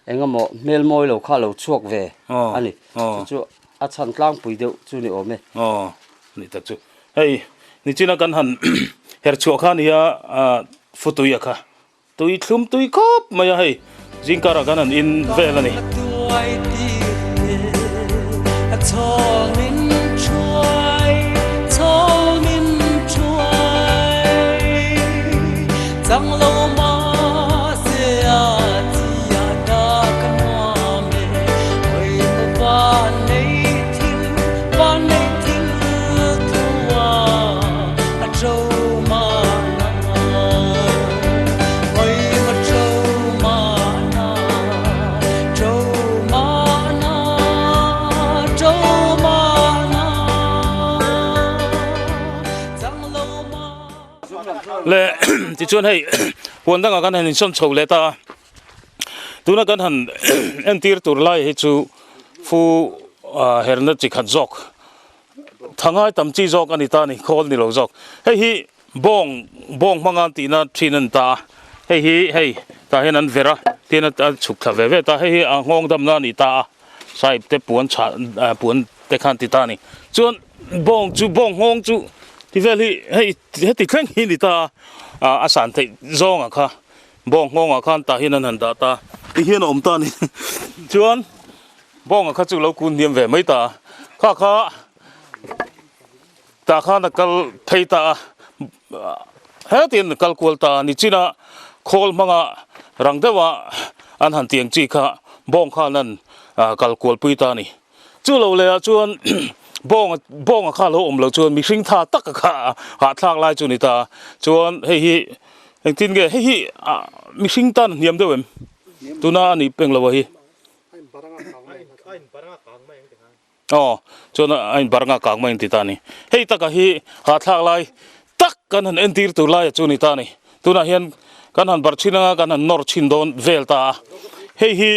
eng emaw hmel mawi lo kha a lo chhuak ve a ni. Chu chu a chhan tlangpui deuh chu ni awm e. Aw ni tak chu. Hei nichina kan han her chhuah kha nia futuia kha. Tui thlum tui khawp mai a hei, zingkarah khan an in vel a ni. Le tichuan hei huan dangah kan han insawn chho leh ta a tuna kan han entir tur lai hi chu fu herna chi khat zawk thangai tam chi zawk a ni ta a ni khawl ni lo zawk hei hi Bawng bawng hmanga an tihna thin a ni ta a, hei hi hei tah hian an ver a, tin a chhuk thla ve ve ta, hei hi a nghawng damna a ni ta a, sahib te puan chhah ah puan te khan ti ta a ni. Chuan bawng chu bawng nghawng chu ti vel hi hei heti thleng hi a ni ta a, ah a san theih zawngah kha bawng nghawngah khan tah hian an han dah ta a, ti hian a awm ta a ni. Chuan bawngah kha chu lo kun hniam ve mai ta a, kha kha. Tah khan a kal phei ta a, hetin a kal kual ta a, nichina khawl hmanga rang deuha an han tiang chi kha bawng khan an kal kual pui ta a ni. Chu lo leh ah chuan bawng bawnga kha lo awm lo chuan mihring tha tak a kha hahthlak lai chu a ni ta a, chuan hei hi engtin nge hei hi mihring tan a hniam deuh em? Tuna a nih peng lo a hi. Aw, chuan a inbar nga kang mai an ti ta a ni. Hei taka hi hahthlak lai tak kan han entir tur laia chu a ni ta a ni. Tunah hian kan han bar chhin anga kan han nawr chhin dawn vel ta a. Hei hi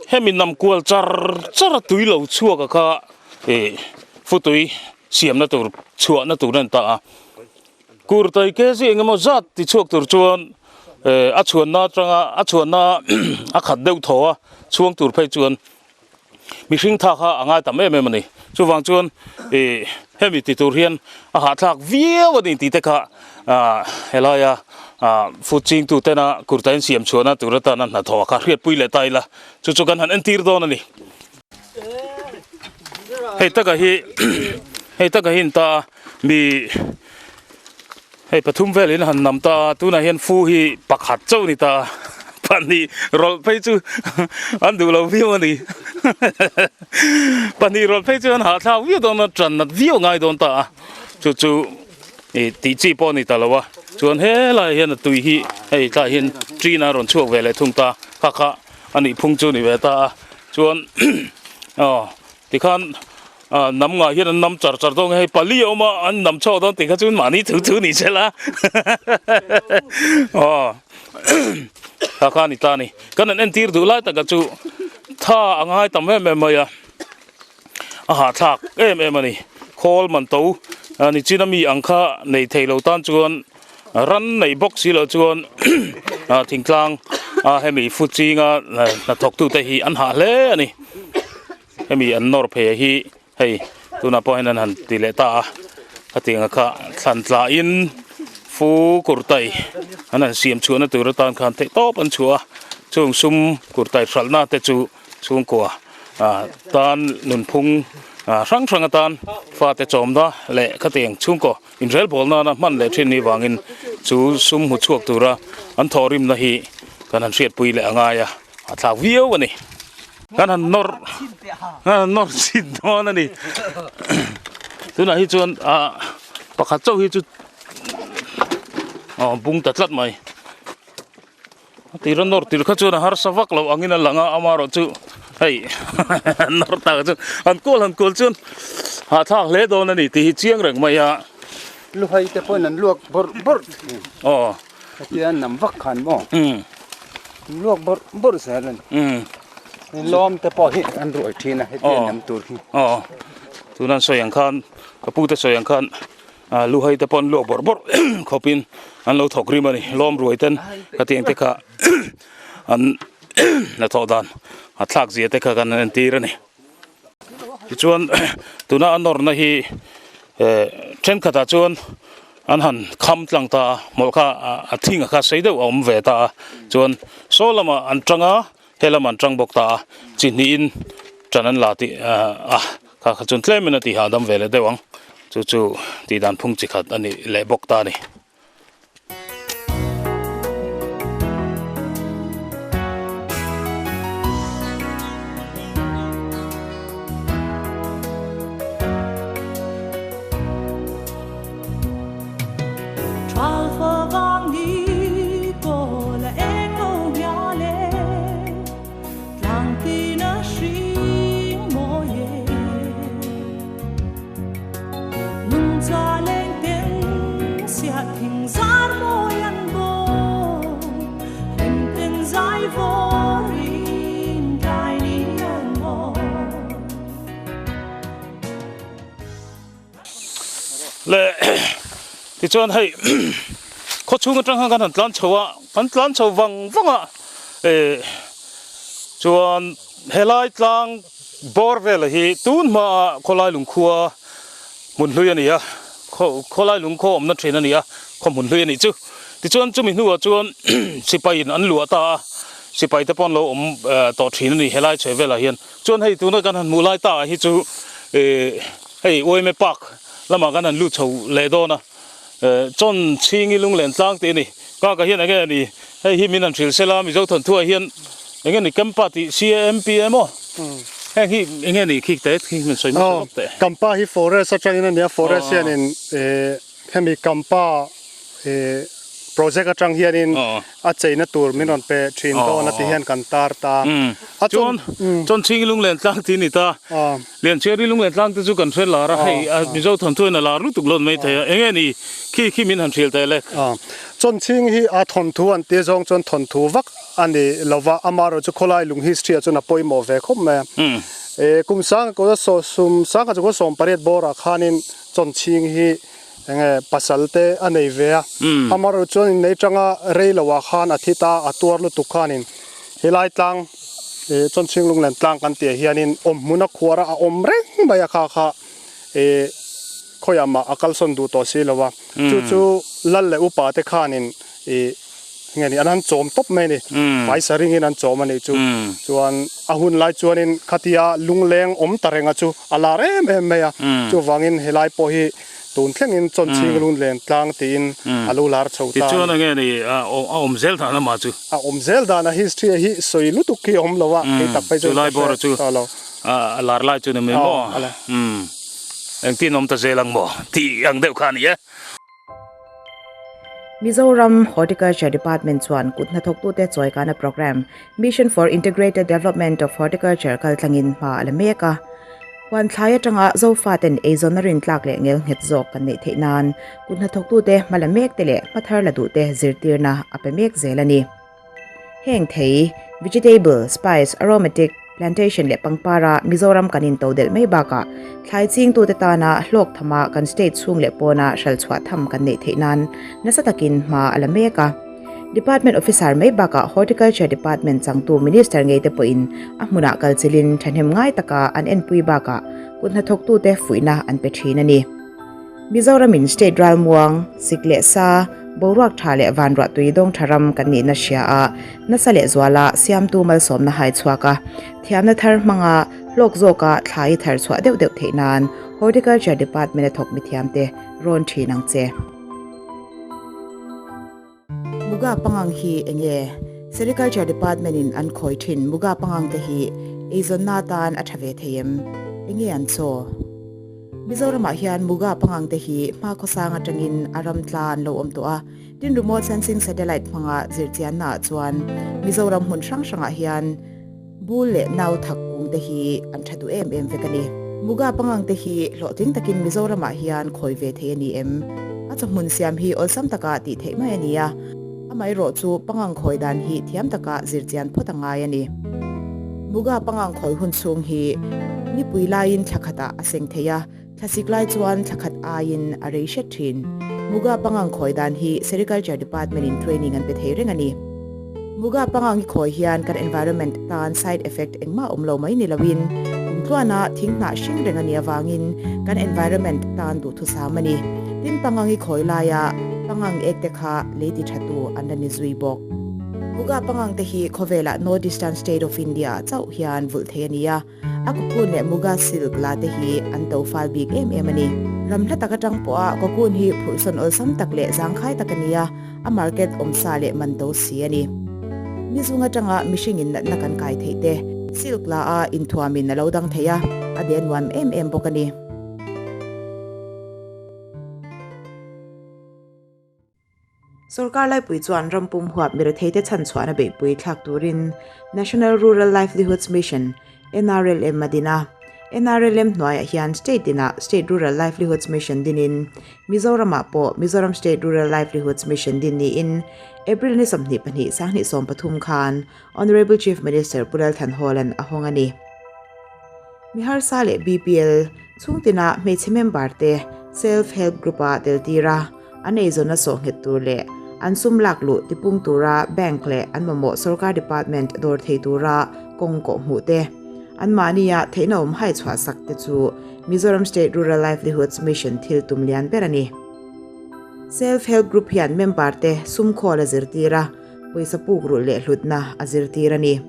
hemi nam kual char char a tui lo chhuak a kha ih futui siamna tur chhuahna tur a ni ta a. Kurtai kg eng emaw zat ti chhuak tur chuan eh a chhuanna atanga a chhuanna a khat deuh thaw a chhuang tur phei chuan mihring tha kha a ngai tam em em a ni. Chuvang chuan ih hemi ti tur hian a hahthlak viau a ni tih te kha ah helaia ah food ching tu tena kurta in siam chhuahna tur atana hnathawh kha hriatpui leh ta ila chu chu kan han entir dawn a ni. Hei taka hi hei taka hi an ta a mi hei pathum velin a han nam ta a tunah hian fu hi pakhat chauh a ni ta a pahnih rawlh phei chu an duh lo viau a ni pahnih rawlh phei chu an hahthlak viau dawn a tan nat viau a ngai dawn ta a chu chu ih tih chi pawh a ni ta lo a chuan helaiah hian a tui hi hei tlaiah hian ṭin a rawn chhuak ve leh thung ta kha kha a nih phung chu a ni ve ta a chuan aw tikhan ah nam ngah hian an nam char char dawn nge hei pali a awm a an nam chhuak dawn tih kha chuan mahni thu thu ni se la aw kha kha a ni ta a ni kan han entir duh lai taka chu tha a ngai tam em em mai a a hahthlak em em a ni khawl man to nichin ami ang kha nei thei lo tan chuan. Ran neih bawk si loh chuan thingtlang a hemi food chinga hnathawk tute hi an hah hle a ni. Hemi an nawr phei hi hei tunah pawh hian an han ti leh ta a, khatianga kha thlan tla in fu kurtai an han siam chhuahna tur atan khan theih tawp an chhuah a, chung sum kurtai hralhna te chu Chhungkua tan nunphung hrang hrang atan fate chawmna leh khatiang chhungkaw inrelbawl nana hman leh thin ni vangin chu sum hmu chhuak tura an thawhrimna hi kan han hriatpui leh a ngai a, a thlak viau a ni. Kan han nawr kan han nawr chhin dawn a ni. Tunah hi chuan ah pakhat chauh hi chu aw bung ta tlat mai. A tir a nawr tir kha chuan a harsa vak loh angin a lang a, amaherawh chu hei nawr tak chuan han kual han kual chuan hahthlak hle dawn a ni tih hi chiang reng mai a. Luhai te pawhin an luak bawrh bawrh thin. Aw. Hetia an nam vak khan maw? Umm. An luak bawrh bawrh zel a ni. Umm. Lawm te pawh hi an ruai thin a hetia an nam tur hi. Aw. Tuna an sawi ang khan ka pu te sawi ang khan Ah luhai te pawh an luak bawrh bawrh khawpin an lo thawk rim a ni lawm ruai ten ka tih ang te kha an hnathawh dan a thlak zia te kha kan entir a ni tichuan tuna a nawrna hi eh thenkhatah chuan an han kham tlang ta a hmawlh kha a thing a kha sei deuh a awm ve ta a chuan saw lamah an tang a he lamah an tang bawk ta a chi hnihin tan an la tih a. Kha kha chuan tlemin a tih hahdam ve leh deuh ang. Chu chu tih dan phung chi khat a ni leh bawk ta a ni. Le tichuan hei khawchhung atang khan kan han tlan chho a kan tlan chho vang vang a eh chuan helai tlang bawr vel hi tun hmaa khawlai lungkhua hmun hlui a ni a khaw khawlai lungkhaw awmna thin a ni a khaw hmun hlui a nih chu tichuan chumi hnuah chuan sipai in an luah ta a sipai te pawh an lo awm tawh thin a ni helai chhe velah hian chuan hei tuna kan han hmuh lai ta ah hi chu eh hei uaime park. lamah kan han lut chho leh dawn a chawn chhingi lunglen tlang tih a ni kaka hian enge ni hei hi min han hrilh sela Mizo thawnthuah hian enge ni Campa tih C-A-M-P emaw heng hi enge ni khi te khi min sawi hmasa lawk teh. Campa hi forest atangin a ni a forest hianin hemi Campa project atang hianin a cheina tur min rawn pe thin dawn a ti hian kan tar ta a chuan chuan chhingi lunglen tlang tih a ni ta Lianchhiari lunglen tlang te chu kan hre lar a hei Mizo thawnthu in a lar lutuk lawn mai thei a enge ni khi khi min han hrilh teh le. Chuan chhing hi a thawnthu an tia zawng chuan thawnthu vak a ni lova amaherawh chu khawlai lung history ah chuan a pawimawh ve khawp mai a kum sanga kawta sum sangha chu 18 bawrah khanin chawn chhing hi Enge pasal te a nei ve a, amaherawh chuan in nei tanga rei lo ah khan a thi ta a tuar lutuk khanin helai tlang ih Chawnchhing Lunglen tlang kan tih ah hianin awm hmun a khuar a a awm reng mai a kha kha ih khawiah mah a kalsawn duh tawh si lo a, chu chu lal leh upa te khanin ih nge ni an han chawm tawp mai a ni, paisa ringin an chawm a nih chu, chuan a hun lai chuanin khatia lungleng awm ta renga chu a lar em em mai a, chuvangin helai pawh hi tun thlengin Chawnchhing Lunglen tlang tiin a lo lar chho ta a ni. Tichuan enge ni a awm zel dan amah chu? A awm zel dan a history hi sawi lutuk hi a awm lo a, kei tak phei chuan ka hre tawh lo. A lar lai chu ni mai maw? Engtin awm ta zel ang maw tih ang deuh kha a ni e. Mizoram Horticulture Department chuan kut hnathawktute chawikana programme Mission for Integrated Development of Horticulture kaltlangin hma a la mek a. Huan thlai atanga Zofaten eizawnna rintlak leh ngel nghet zawk kan neih theih nan kut hnathawktute hma la mek te leh hma thar la duhte zirtirna a pe mek zel a ni. Heng thei, vegetable, spice, aromatic, plantation leh pangpara Mizoram kan in todelh mai bakah thlai chingtute tana hlawk thama kan state chhung leh pawna hralchhuah tham kan neih theih nan nasa takin hma a la mek a. Department officer mai bakah Horticulture Department changtu Minister ngei te pawhin a hmunah kalchilhin thahnem ngai taka an enpui bakah kut hnathawktute fuihna an pe thin a ni. Mizoramin state ralmuang, sik leh sa, boruak tha leh vanruah tui dawng tha ram kan nihna hria a, nasa leh zuala siamtu malsawmna hai chhuak a, thiamna thar hmanga hlawk zawka thla i thar chhuah deuh deuh theih nan Horticulture Department a thawk mithiamte rawn thin ang che. Muga pangang hi enge? Sericulture Department in an khawi thin Muga pangang te hi eizawnna atan a tha ve thei em? Enge an chaw? Mizoramah hian Muga pangang te hi hma khawsang atangin a ram tla an lo awm tawh a, tin remote sensing satellite hmanga zirchianna ah chuan Mizoram hmun hrang hrangah hian Bul leh nau thak kung te hi an tha duh em em vek a ni. Muga pangang te hi hlawhtling takin Mizoramah hian khawi ve thei a ni em? A chawhmun siam hi awlsam taka tih theih mai a ni a, amaherawh chu pangang khawi dan hi thiam taka zirchian phawt a ngai a ni. Muga pangang khawi hun chhung hi nipui laiin thla khatah a seng thei a, thlasik lai chuan thla khat aiin a rei hret thin. Muga pangang khawi dan hi Sericulture Department in training an pe thei reng a ni. Muga pangang hi khawi hian kan environment tan side effect engmah awm lo mai ni loin kumtluana thing hnah hring reng a nih avangin kan environment tan duhthusam a ni. Tin pangang hi khawi laia pangang ek te kha lei ti tha tu an la ni zui bawk. Muga pangang te hi khawvelah North Eastern State of India ah chauh hian vulh thei a ni a. A cocoon leh Muga silk la te hi an to fal bik em em a ni. Ram hla tak atang pawha cocoon hi phurhsawn awlsam tak leh zangkhai tak a ni a, a market awmsa leh man to si a ni. Ni zung atanga mihringin natna kan kai theih te, silk la a inthuamin a lo dang thei a, a de nuam em em bawk a ni. Sorkar laipui chuan ram pum huap miretheite chhanchhuahna beihpui thlak turin National Rural Livelihoods Mission, NRLM, a din a. NRLM hnuaiah hian state tinah State Rural Livelihoods Mission dinin Mizoramah pawh Mizoram State Rural Livelihoods Mission din niin April ni 22 2013 khan Honourable Chief Minister Pu Lal Thanhawla'n a hawng a ni. Mi harsa leh BPL chhungtinah hmeichhe member te Self Help Group-a tel tir a, An eizawnna sawh nghet tur leh an sum lak luh tipung tura bank leh an mamawh sorkar department dawr thei tura kawng kawh hmuh te, anmahnia theihna awm hai chhuah sak te chu Mizoram State Rural Livelihoods Mission thil tum lian ber a ni. Self Help Group hian member te sum khawl a zirtir a, pawisa puk rulh leh hlutna a zirtir a ni.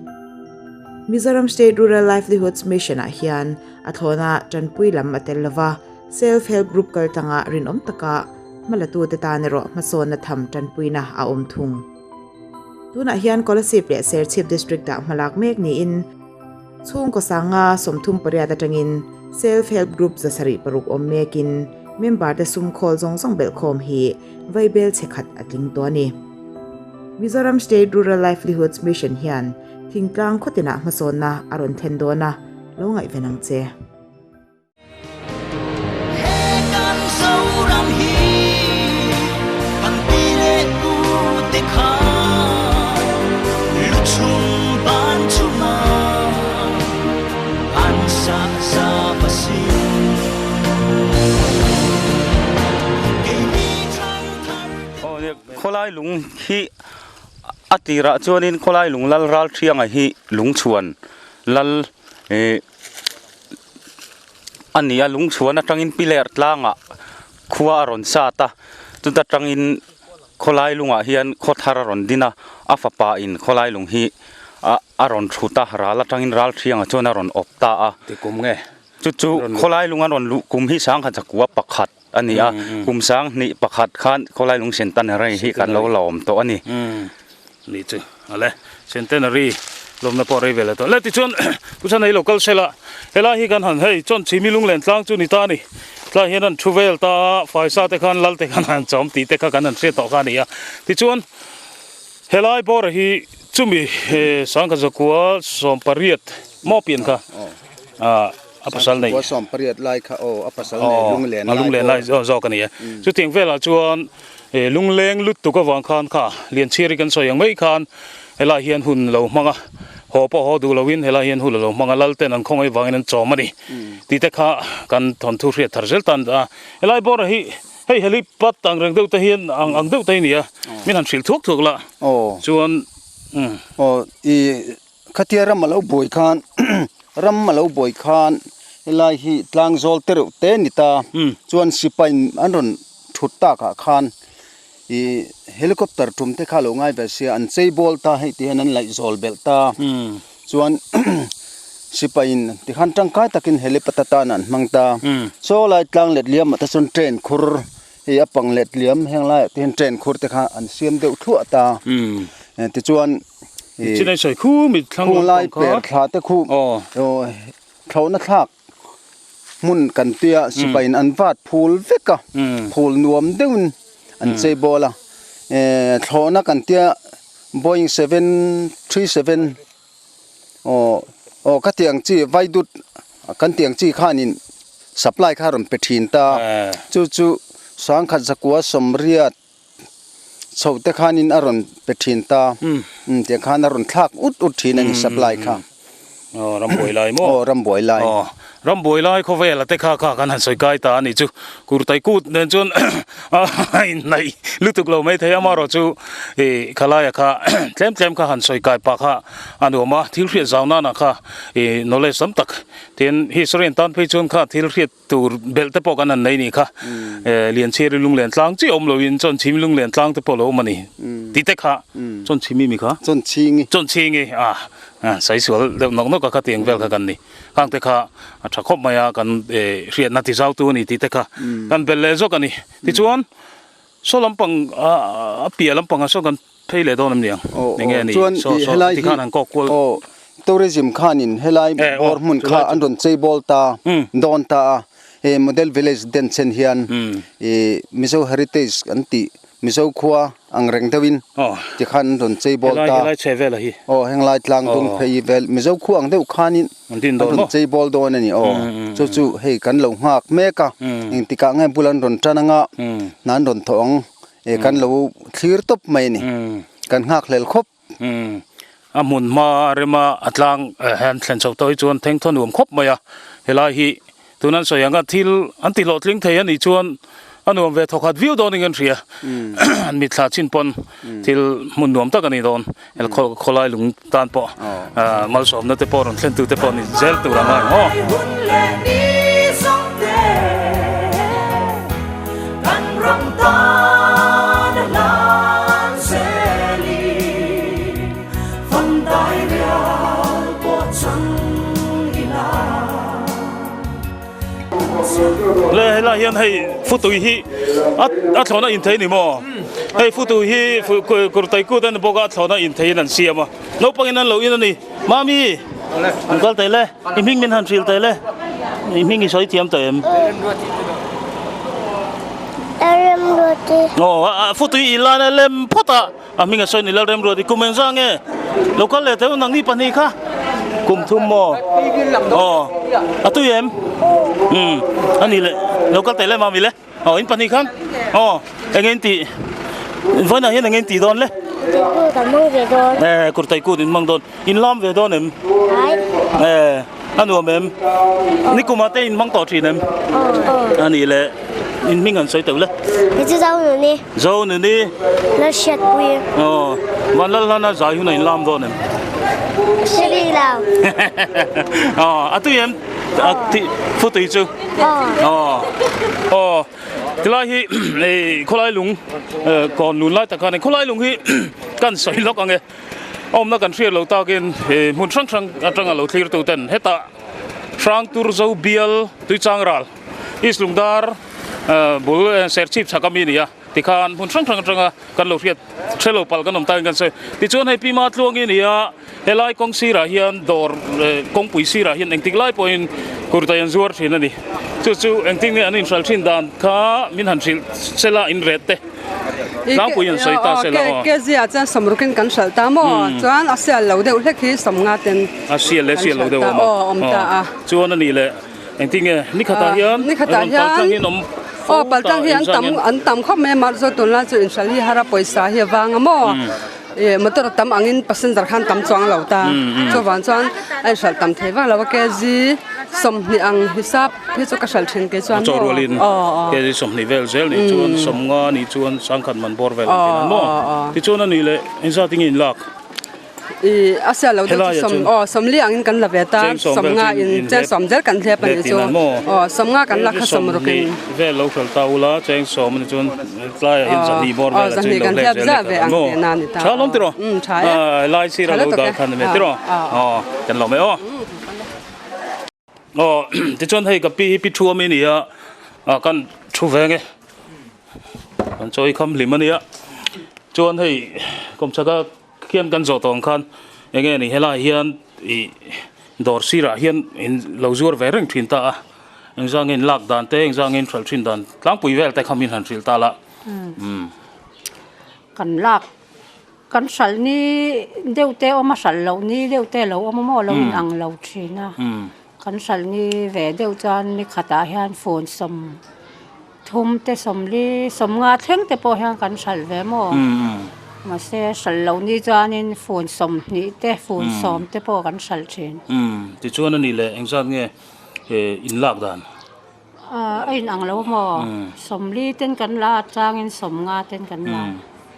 Mizoram State Rural Livelihoods Mission ah hian a thlawna tanpui lam a tel lova. Self Help Group kaltlanga rinawm taka hmalatute tan erawh hmasawnna tham tanpuina a awm thung. Tunah hian Kolasib leh Serchhip District-ah hmalak mek niin chhungkaw sanga 38 atangin Self Help Group 706 awm mekin member te sum khawl zawng zawng belhkhawm hi vaibel chhe khat a tling tawh a ni. Mizoram State Rural Livelihoods Mission hian thingtlang khawtinah hmasawnna a rawn thlen dawn a, lo ngaihven ang che. Khawlai lung hi a tirah chuanin khawlai lung lal ral thianga hi lungchhuan lal ih a ni a lungchhuan atangin piler tlangah khua a rawn sat a chuta tangin khawlai lungah hian khaw thar a rawn din a a fapa in khawlai lung hi a a rawn thut a ral atangin ral thiangah chuan a rawn awp ta a chu chu khawlai lung a rawn luh kum hi sangha chakua pakhat. a ni a kum sang hnih pakhat khan khawlai lung centenary hi kan lo la awm tawh a ni. Ni chu ale centenary lawmna pawh rei ve leh tawh le tichuan pu chhan hei lo kal sela helai hi kan han hei chuan chhimi lunglen tlang chu ni ta a ni tlai hian an thu vel ta a faisa te khan lal te khan han chawm tih te kha kan han hriat tawh kha a ni a tichuan helai bawra hi chumi sangkhat zakua 18 maw pian kha ah. a pasal nei Khua 18 lai kha aw a pasal nei lunglen lai lunglen lai zawk a ni e chutiang velah chuan lungleng lut tuk avang khan kha Lianchhiari kan sawi ang mai khan helai hian hun lo hmang a haw pawh haw duh loin helai hian hun lo hmang a lal ten an khawngaih vangin an chawm a ni tih te kha kan thawnthu hriat thar zel tan a helai bawr hi hei helipad ang reng deuh te hian ang ang deuh te hi a ni a min han hrilh thuak thuak la chuan aw i Khatia ram a lo buai khan ram a lo buai khan helai hi tlang zawl te reuh te ni ta chuan sipai an rawn thut takah khan ih helicopter tum te kha a lo ngai ve sia an chei bawl ta hei ti hian an laih zawl belh ta chuan sipai in tikhan tangkai takin helipad atan an hmang ta saw lai tlang let liam ah te chuan train khur hei a pang let liam heng laiah te hian train khur te kha an siam deuh thluah ta tichuan. Chinai sawi khu mi thlang lam pang kha. Per thla te khu thlawhna thlak hmun kan tia sipai in an vat phul vek a phul nuam deuhin an chei bawl a thlawhna kan tia Boeing 737 aw aw ka tiang chi vaidut kan tiang chi khanin supply kha rawn pe thin ta chu chu sangkhat zakua 80 Chho te khanin a rawn pe thin ta. Umm tiang khan a rawn thlak ut ut thin a ni supply kha. Aw ram buai lai maw? Aw ram buai lai. Aw ram buai lai khawvela te kha kha kan han sawi kai ta a ni chu. Kurtai kut nen chuan a inhnaih lutuk lo mai thei a amaherawh chu ih khalaia kha tlem tlem kha han sawi kai pah kha a nuam a thil hriat zau nana kha ih knowledge tam tak tin history an tan phei chuan kha thil hriat Tur belh te pawh kan han nei nih kha. Lianchhiari lunglen tlang chiah awm loin Chawnchhimi lunglen tlang te pawh lo awm a ni. Tih te kha Chawnchhimi mi kha? Chawnchhingi. Chawnchhingi a saisual deuh nawk nawk a kha tiang vel kha kan ni. Khang te kha a tha khawp mai a kan hriatna ti zau tu a ni tih te kha kan belh leh zawk a ni. Tichuan saw lampang a piah lampangah sawn kan Phei leh dawn em ni ang? Eng nge ni? Chuan i helai hi aw tourism khanin helai bawr hmun kha an rawn chei bawl ta dawn ta a, he model village den chen hian i Mizo heritage an tih Mizo khua ang reng deuhin tikhan an rawn chei bawl ta. Aw henglai tlang dung phei vel Mizo khua ang deuh khanin an rawn chei bawl dawn a ni aw. Chu chu hei kan lo nghak mek a, engtikah nge bul an rawn tan anga hna an rawn thawh ang. E kan lo thlir tawp mai a ni. Kan nghak hlel khawp. A hmun hma rema a tlang hian thlen chho tawh hi chuan thengthaw nuam khawp mai a. Helai hi tun an sawi ang a thil an ti hlawhtling thei a nih chuan a nuam ve thawkhat viau dawn in kan hria. An mitthla chin pawn thil hmun nuam tak a ni dawn. Hel khawlai lung tan pawh malsawmna te pawh rawn thlen tu te pawh ni zel tur a ngai maw. Le helai. hian hei futui hi a a thlawhna in thei a ni maw? Hei futui hi kurtai kut a ni bawk a, a thlawhna in theiin an siam a, naupangin an lo in a ni. Mami, in kal teh le, i hming min han hrilh teh le, i hming i sawi thiam tawh em? Lalremruati. Aw, futui i lan a lem phawt a. A hming a sawi ni Lalremruati kum engzah nge? Lo kal leh teh u nangni pahnih kha kum thum maw? Aw a tui em? Umm a ni le lo kal teh le mami le aw in pahnih khan aw eng in tih vawiinah hian eng in tih dawn le? Kurtai kut an hmang ve dawn. Eh kurtai kut in hmang dawn in lam ve dawn em? Ai. Eh a nuam em? Nikumah te in hmang tawh thin em? Aw. A ni le in hming an sawi teuh le. Kei chu Zonuni. Zonuni. La hriatpui. Aw, van lal hlana zai hun a inlam dawn em? Hre bik lo. Aw, a tui em? A ti fu tui chu. Aw. Aw. Aw, tilai hi ei khawlai lung kawn lun lai tak khan khawlai lung hi kan sawi lawk ang e. A awmna kan hriat lo takin hmun hrang hrang atanga lo thlir tu ten hetah Hrangturzo bial Tuichang ral East Lungdar bul Serchhip chhak ami a ni a tikhan hmun hrang hrang atanga kan lo hriat hre lo palh kan awm takin kan sawi. Tichuan hei Pi Matluangi a ni a, helai kawng sirah hian dawr kawngpui sirah hian engtik lai pawhin kurtai an zuar thin a ni. Chu chu engtin nge an inhral thin dan kha min han hrilh sela in ret te tlangpui an sawi ta sela aw. Kg ah chuan sawmrukin kan hralh ta maw chuan a sial lo deuh hlek hi sawmnga ten a sial leh sial lo deuh a awm a chuan a nih leh. Engtin nge ni khatah hian ni khatah hian paltlang hi an awm aw paltlang hi an tam an tam khawp mai a mahse tunlai chu inhral hi har a pawisa hi a vang a maw ih motor a tam angin passenger khan tam chuang lo ta chuvang chuan a inhral tam thei vak lo a kg 20 ang hisap hi chu ka hral thin kei chuan maw rualin kg 20 vel zel nih chuan 50 nih chuan sangkhat man bawr vel an ti nan maw tichuan a nih leh engzat in nge in lak. I a sia lo deuh chu sawm aw sawmli angin kan la ve ta sawmnga in cheng sawm zel kan hlep a nih chu aw sawmnga kan la kha sawm ruk in vel lo hralh ta ula cheng sawm a ni chuan tlaiah hian zahnih bawr vel a chu in lo hlep zel leh ta maw tha lawm tiraw lai sir a lo dah khan a ni tiraw aw kan lawm e aw aw tichuan hei ka pi hi pi thu ami a ni a kan thu ve nge. Kan chawi kham hlim a nia chuan hei kawmchhaka khian kan zawh tawh ang khan eng nge ni helaiah hian ih dawr sirah hian in lo zuar ve reng thin ta a engzah nge in lak dan te engzah nge in hralh thin dan tlangpui vel te kha min han hrilh ta la umm. Kan lak kan hralh ni deuh te awm a hralh loh ni deuh te a lo awm a maw a lo inang lo thin a kan hralh ni ve deuh chuan ni khatah hian phone sawm. Thum te sawmli sawmnga thleng te pawh hian kan hralh ve maw? Mahse hralh loh ni chuanin fun 20 te fun 10 te pawh kan hralh thin. Umm tichuan a nih leh engzat nge in lak dan? A in ang lo maw? 40 ten kan la a changin 50 ten kan la.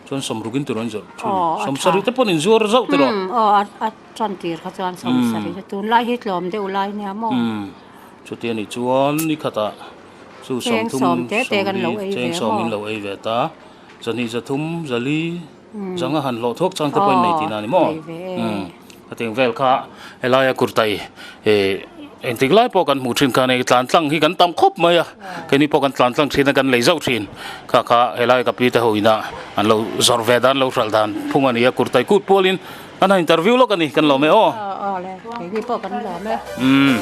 Chuan 60 in tur an zawrh thin. 70 te pawhin in zuar zauh tiraw? Umm aw a tan tir kha chuan 70 te tunlai hi tlawm deuh lai nia maw? Chuti a nih chuan ni khatah chu 30 40 cheng sawm in lo ei ve ta, 2 3 4 zanga han hlawh thuak chang te pawhin nei tihna a ni maw? Hetiang vel kha helaia kurtai engtik lai pawh kan hmuh thin khan hei tlan tlang hi kan tam khawp mai a, keini pawh kan tlan tlang thin a kan lei zauh thin kha kha helai ka pi te ho ina an lo zawrh ve dan lo hralh dan phung a ni a, kurtai kut pualin Kan han interview lawk a ni, kan lawm e aw. Aw le, keini pawh kan lawm e. Umm.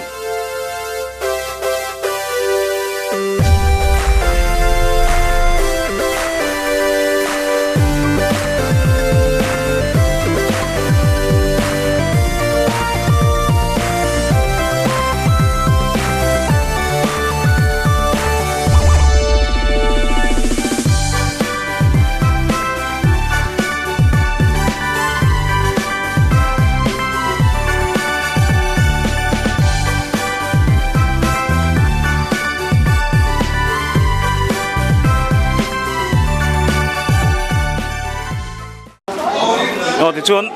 Aw tichuan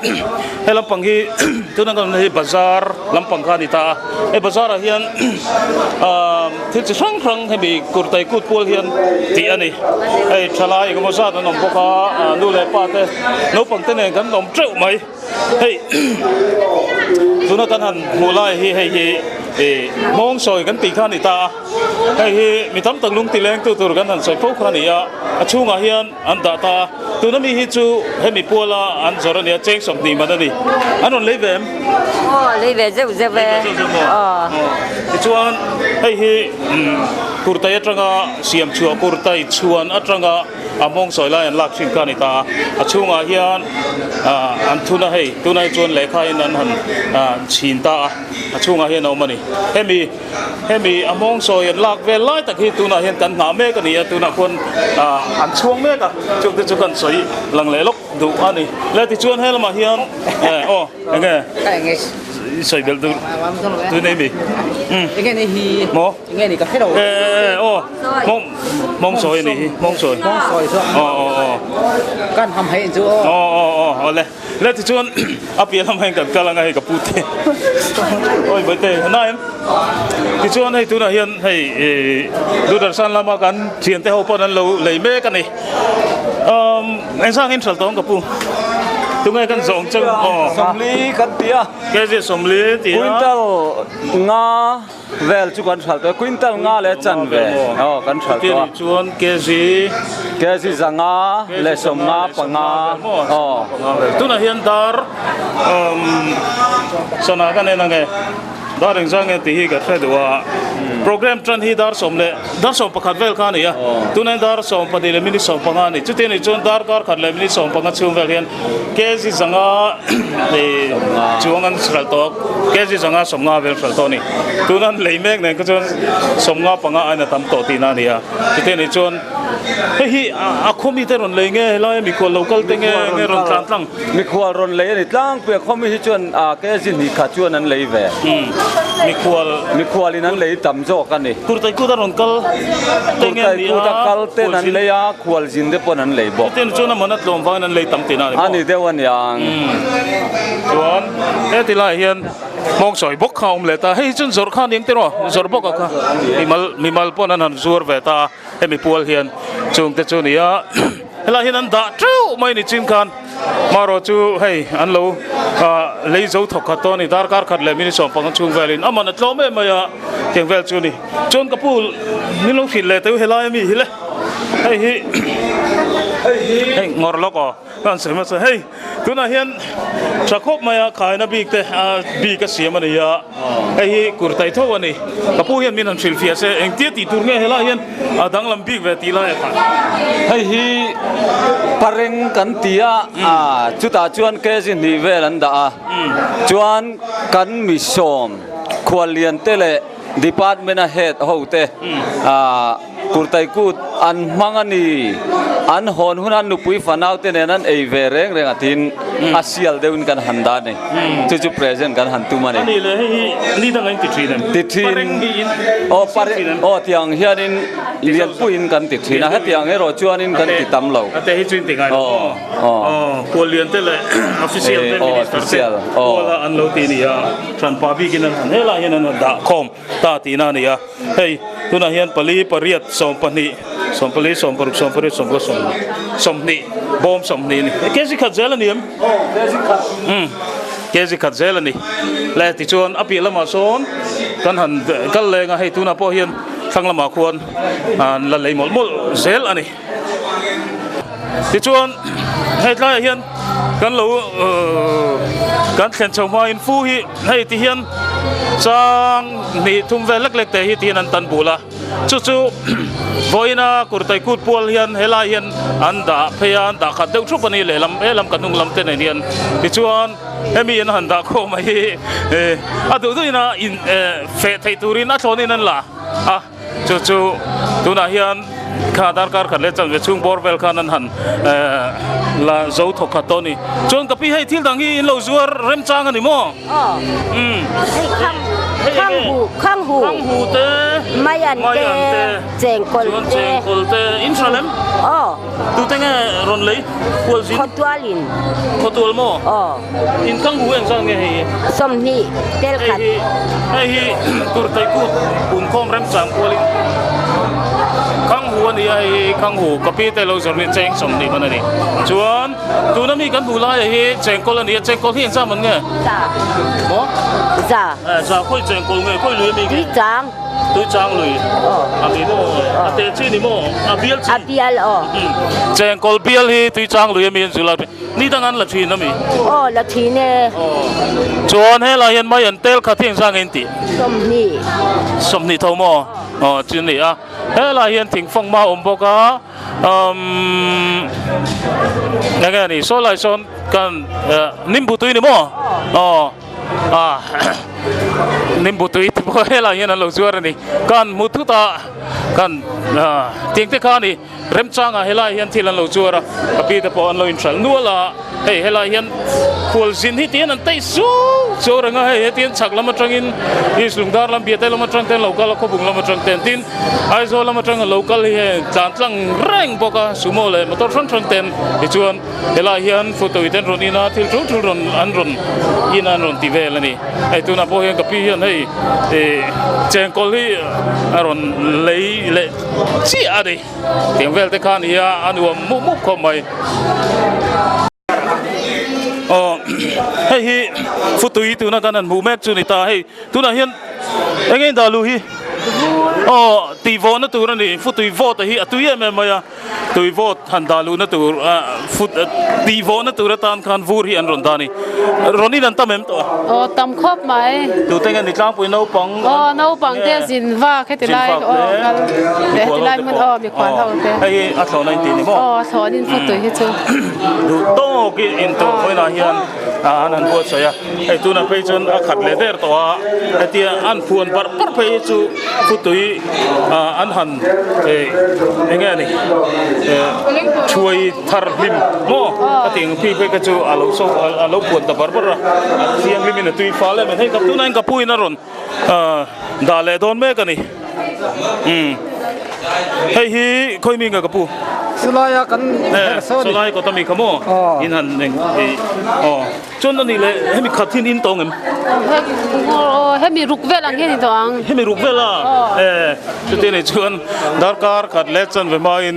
he lampang hi tuna kan awmna hi bazar lampang kha a ni ta a he bazar ah hian ahh thil chi hrang hrang hemi kurtai kut pual hian tih a ni hei thalai engemaw zat an awm bawk a ah nu leh pa te naupang te nen kan awm teuh mai hei tuna kan han hmuh lai hi hei hi ih hmawng sawi kan tih kha a ni ta a. Hei hi mi tam tak lung ti leng tu tur kan han sawi fo kha a ni a, a chhungah hian an dah ta a, tuna mi hi chu hemi puala an zawrh a ni a, cheng 20 man a ni. An rawn lei ve em? Aw, lei ve zeuh zeuh e. Lei ve zeuh zeuh maw? Aw. Tichuan hei hi kurtai atanga siam chhuah kurtai chhuan atanga a mawng sawi lai an lak thin kha a ni ta a, a chhungah hian an thun a hei, tunah hi chuan lehkha in an han chhin ta a, a chhungah hian a awm a ni. Hemi hemi a mawng sawi an lak vel lai tak hi tunah hian kan nghah mek a ni a, tunah khuan an chhuang mek a, chungte chu kan sawi lang leh lawk duh a ni. Le tichuan he lamah hian aw enge i sawi belh duh tui nei mi? Enge ni hi? Maw? Enge ni ka hre lo. E e aw mawng mawng sawi a ni hi mawng sawi. Mawng sawi chu. Aw aw aw. Kan ham hei chu aw. Aw aw aw aw le. Le tichuan a piah lamah hian kan kal anga hei ka pu te. Oi baite na em. Tichuan hei tunah hian hei e Doordarshan lama kan thiante ho pawn an lo lei mek a ni. Um engzang in hralh tawng ka pu. Tunge kan zawng cheu aw. 40 kan ti a. Kg 40 ti a. Quintal nga Vel chu kan hralh tawh e, quintal nga leh chanve aw kan hralh tawh a. Chuan kg kg 500 leh 55 aw. Tunah hian dar sana kan en ange dar engzah nge tih hi ka hre duh a program tan hi dar sawm leh dar 11 vel kha a ni a tunah hian dar 12 leh minute 15 a ni chuti anih chuan dar kar khat leh minute 15 chhung vel hian Kg 500 chuang an hralh tawh a, kg 500 50 vel hralh tawh a ni. Tuna an lei mek nen kha chuan 55 aiin a tam tawh tihna a ni a. Chutih anih chuan hei hi a khaw mite rawn lei nge helaia mikhual lo kal te nge nge rawn tlan tlang? Mikhual rawn lei a ni tlangpui a, khaw mi hi chuan kg hnih khat chuan an lei ve. Mikhual. Mikhualin an lei tam zawk a ni. Kurtai kut a rawn kal te nge ni a? Kurtai kut a kal ten an lei a. Khual zin te pawn an lei bawk. Chutin chuan a man a tlawm vangin an lei tam tihna a ni maw? A ni deuh a niang. Chuan heti laiah hian hmawng sawi bawk kha a awm leh ta. Hei hi chuan zawrh kha a ni ang tiraw? Zawrh bawk a kha. Mimal mimal pawn an han zuar ve ta a, hemi pual hian chungte chu a ni a. Helaiah hian an dah teuh mai ni chin khan marawh chu hei an lo lei zo thawk khat tawh a ni. Darkar khat leh minute 15 chhung velin a man a tlawm em mai a, tiang vel chu a ni. Chuan ka pu min lo hrilh leh teuh helai ami hi le hei hi hei ngawr lawk aw ka han sawi hmasa hei tunah hian tha khawp mai a khaina bik te a bik a siam a ni a hei hi kurtai tho a ni ka pu hian min han hrilh fiah se engtia tih tur nge helai hian a danglam bik ve tih lai a kha. Hei hi pareng kan ti a chutah chuan kg hnih vel an dah a chuan kan mi sawm khuallian te leh Department a head ho te kurtai kut an hmang a ni. An hawn huna nupui fanau te nen an ei ve reng reng a tin a sial deuhin kan han dah a ni. Chu chu present kan han tum a ni. A ni le hei hi ni dang in ti thin em? Ti thin. Pareng hi in Aw pareng aw tiang hianin lianpuiin kan ti thin a hetiang erawh chuanin kan ti tam lo. A te hi chu in ti ngai lo maw? Aw khuallian te leh official te minister te kuala an lo ti a ni a. Hranpa bikin an han helaiah hian an han dah khawm ta tihna a ni a, hei tunah hian pali pariat 12 14 16 18 19 20 bawm 20 a ni kg khat zel a ni em? Umm kg khat zel a ni le tichuan a piah lamah sawn kan han kal leng a hei tunah pawh hian thlang lamah khuan an la lei mawlh mawlh zel a ni. Tichuan hei tlaiah hian kan lo kan thlen chho hmain fu hi hei ti hian chang hnih thum vel lek lek te hi ti hian an tan bul a chu chu vawiina kurtai kut pual hian helai hian an dah phei a an dah khat deuh thup a ni lehlam helam ka hnung lam te nen hian tichuan hemi an han dah khawm a hi a duh duhin a in feh theih turin a thlawnin an la a. Chu chu tunah hian kha darkar khat leh chanve chhung bawr vel khan an han la zo thawk khat tawh a ni. Chuan ka pi hei thil dang hi in lo zuar remchang a ni maw? Aw. Umm. Hei khang khang hu khang hu. Khang hu te. Maian te. Chengkawl te. Chuan chengkawl te in hra lem? Aw. Tute nge rawn lei kual zin? Khawtualin. Khawtual maw? Aw. In khang hu eng zat nge hei hi? 20 tel khat. Hei hi hei hi Turtai kut punkhawm remchang kualin khang hu a ni a hei hi khang hu ka pi te lo zawrh ni cheng 20 man a ni. Chuan tuna mi kan hmuh laia hi chengkawl a ni a chengkawl hi eng zat man nge? Za. Maw? Za. Za khawi chengkawl nge khawi lui a mi nge? Tui chang. Tuichang lui a mi maw? A te chi ni maw? A bial chi? A bial aw. Chengkawl bial hi Tuichang lui a mi an zul a, ni dang an la thin a mi? Aw la thin e. Chuan helai hian mai an tel khat hi engzah nge in tih? 20. 20 tho maw? Aw chu a ni a. Helai hian thingfang hma a awm bawk a, umm eng nge ni saw lai sawn kan nimbu tui ni maw? Aw. Ah nimbu tui te pawh helai hian an lo zuar a ni kan hmu thut a kan ah tiang te kha a ni remchangah helai hian thil an lo zuar a ka pi te pawh an lo inhralh nual a hei helai hian khualzin hi tihian an teih suau suau reng a hei hetiang chhak lam atangin East Lungdar lam Biate lam atang te an lo kal a Khawbung lam atang te an tin Aizawl lam atang an lo kal hi hei tlan tlang reng bawk a sumo leh motor hrang hrang ten tichuan. Helai hian photo te an rawn in a, thil tul tul rawn an rawn in a an rawn ti vel a ni. Hei tunah pawh hian ka pi hian hei ih chengkawl hi a rawn lei leh chiah a ni. Tiang vel te kha a ni a, a nuam mup mup khawp mai. Aw hei hi futui tuna kan han hmuh mek chu a ni ta, hei tunah hian eng nge in dah luh hi? Aw tih vawhna tur a ni, futui vawt a hi a tui em em mai a. Tui vawt han dah luhna tur fut tih vawhna tur atan khan vur hi an rawn dah a ni. Rawn in an tam em tawh a? Aw tam khawp mai. Tute nge ni tlangpui naupang? Aw naupang te zin vak heti lai aw kal leh heti lai hmun aw mikhual ho te. Hei hi a thlawhna in tih ni maw? Aw a thlawhna in fut tui hi chu. Duh tawk i in tawh vawiinah hian an han buatsaih a. Hei tunah phei chuan a khat leh der tawh a, hetia an phuan barh barh phei hi chu khutui an han eh eng nge ni eh thuai thar hlim maw ka tih ang phei phei kha chu a lo so a lo phuan ta barh barh a, a thianghlim in a tui fal em em hei ka tunah hian ka pu in a rawn ah dah leh dawn mek a ni umm hei hi khawi mi nge ka pu? Sawlaia kan herh saw a ni. Sawlai kawt ami kha maw in han eng ih aw. Chuan a nih leh hemi khat hian in tawng em? Hemi ruk vel ang hian in tawng ang. Hemi ruk vel a? E chuti anih chuan darkar khat leh chanve hmain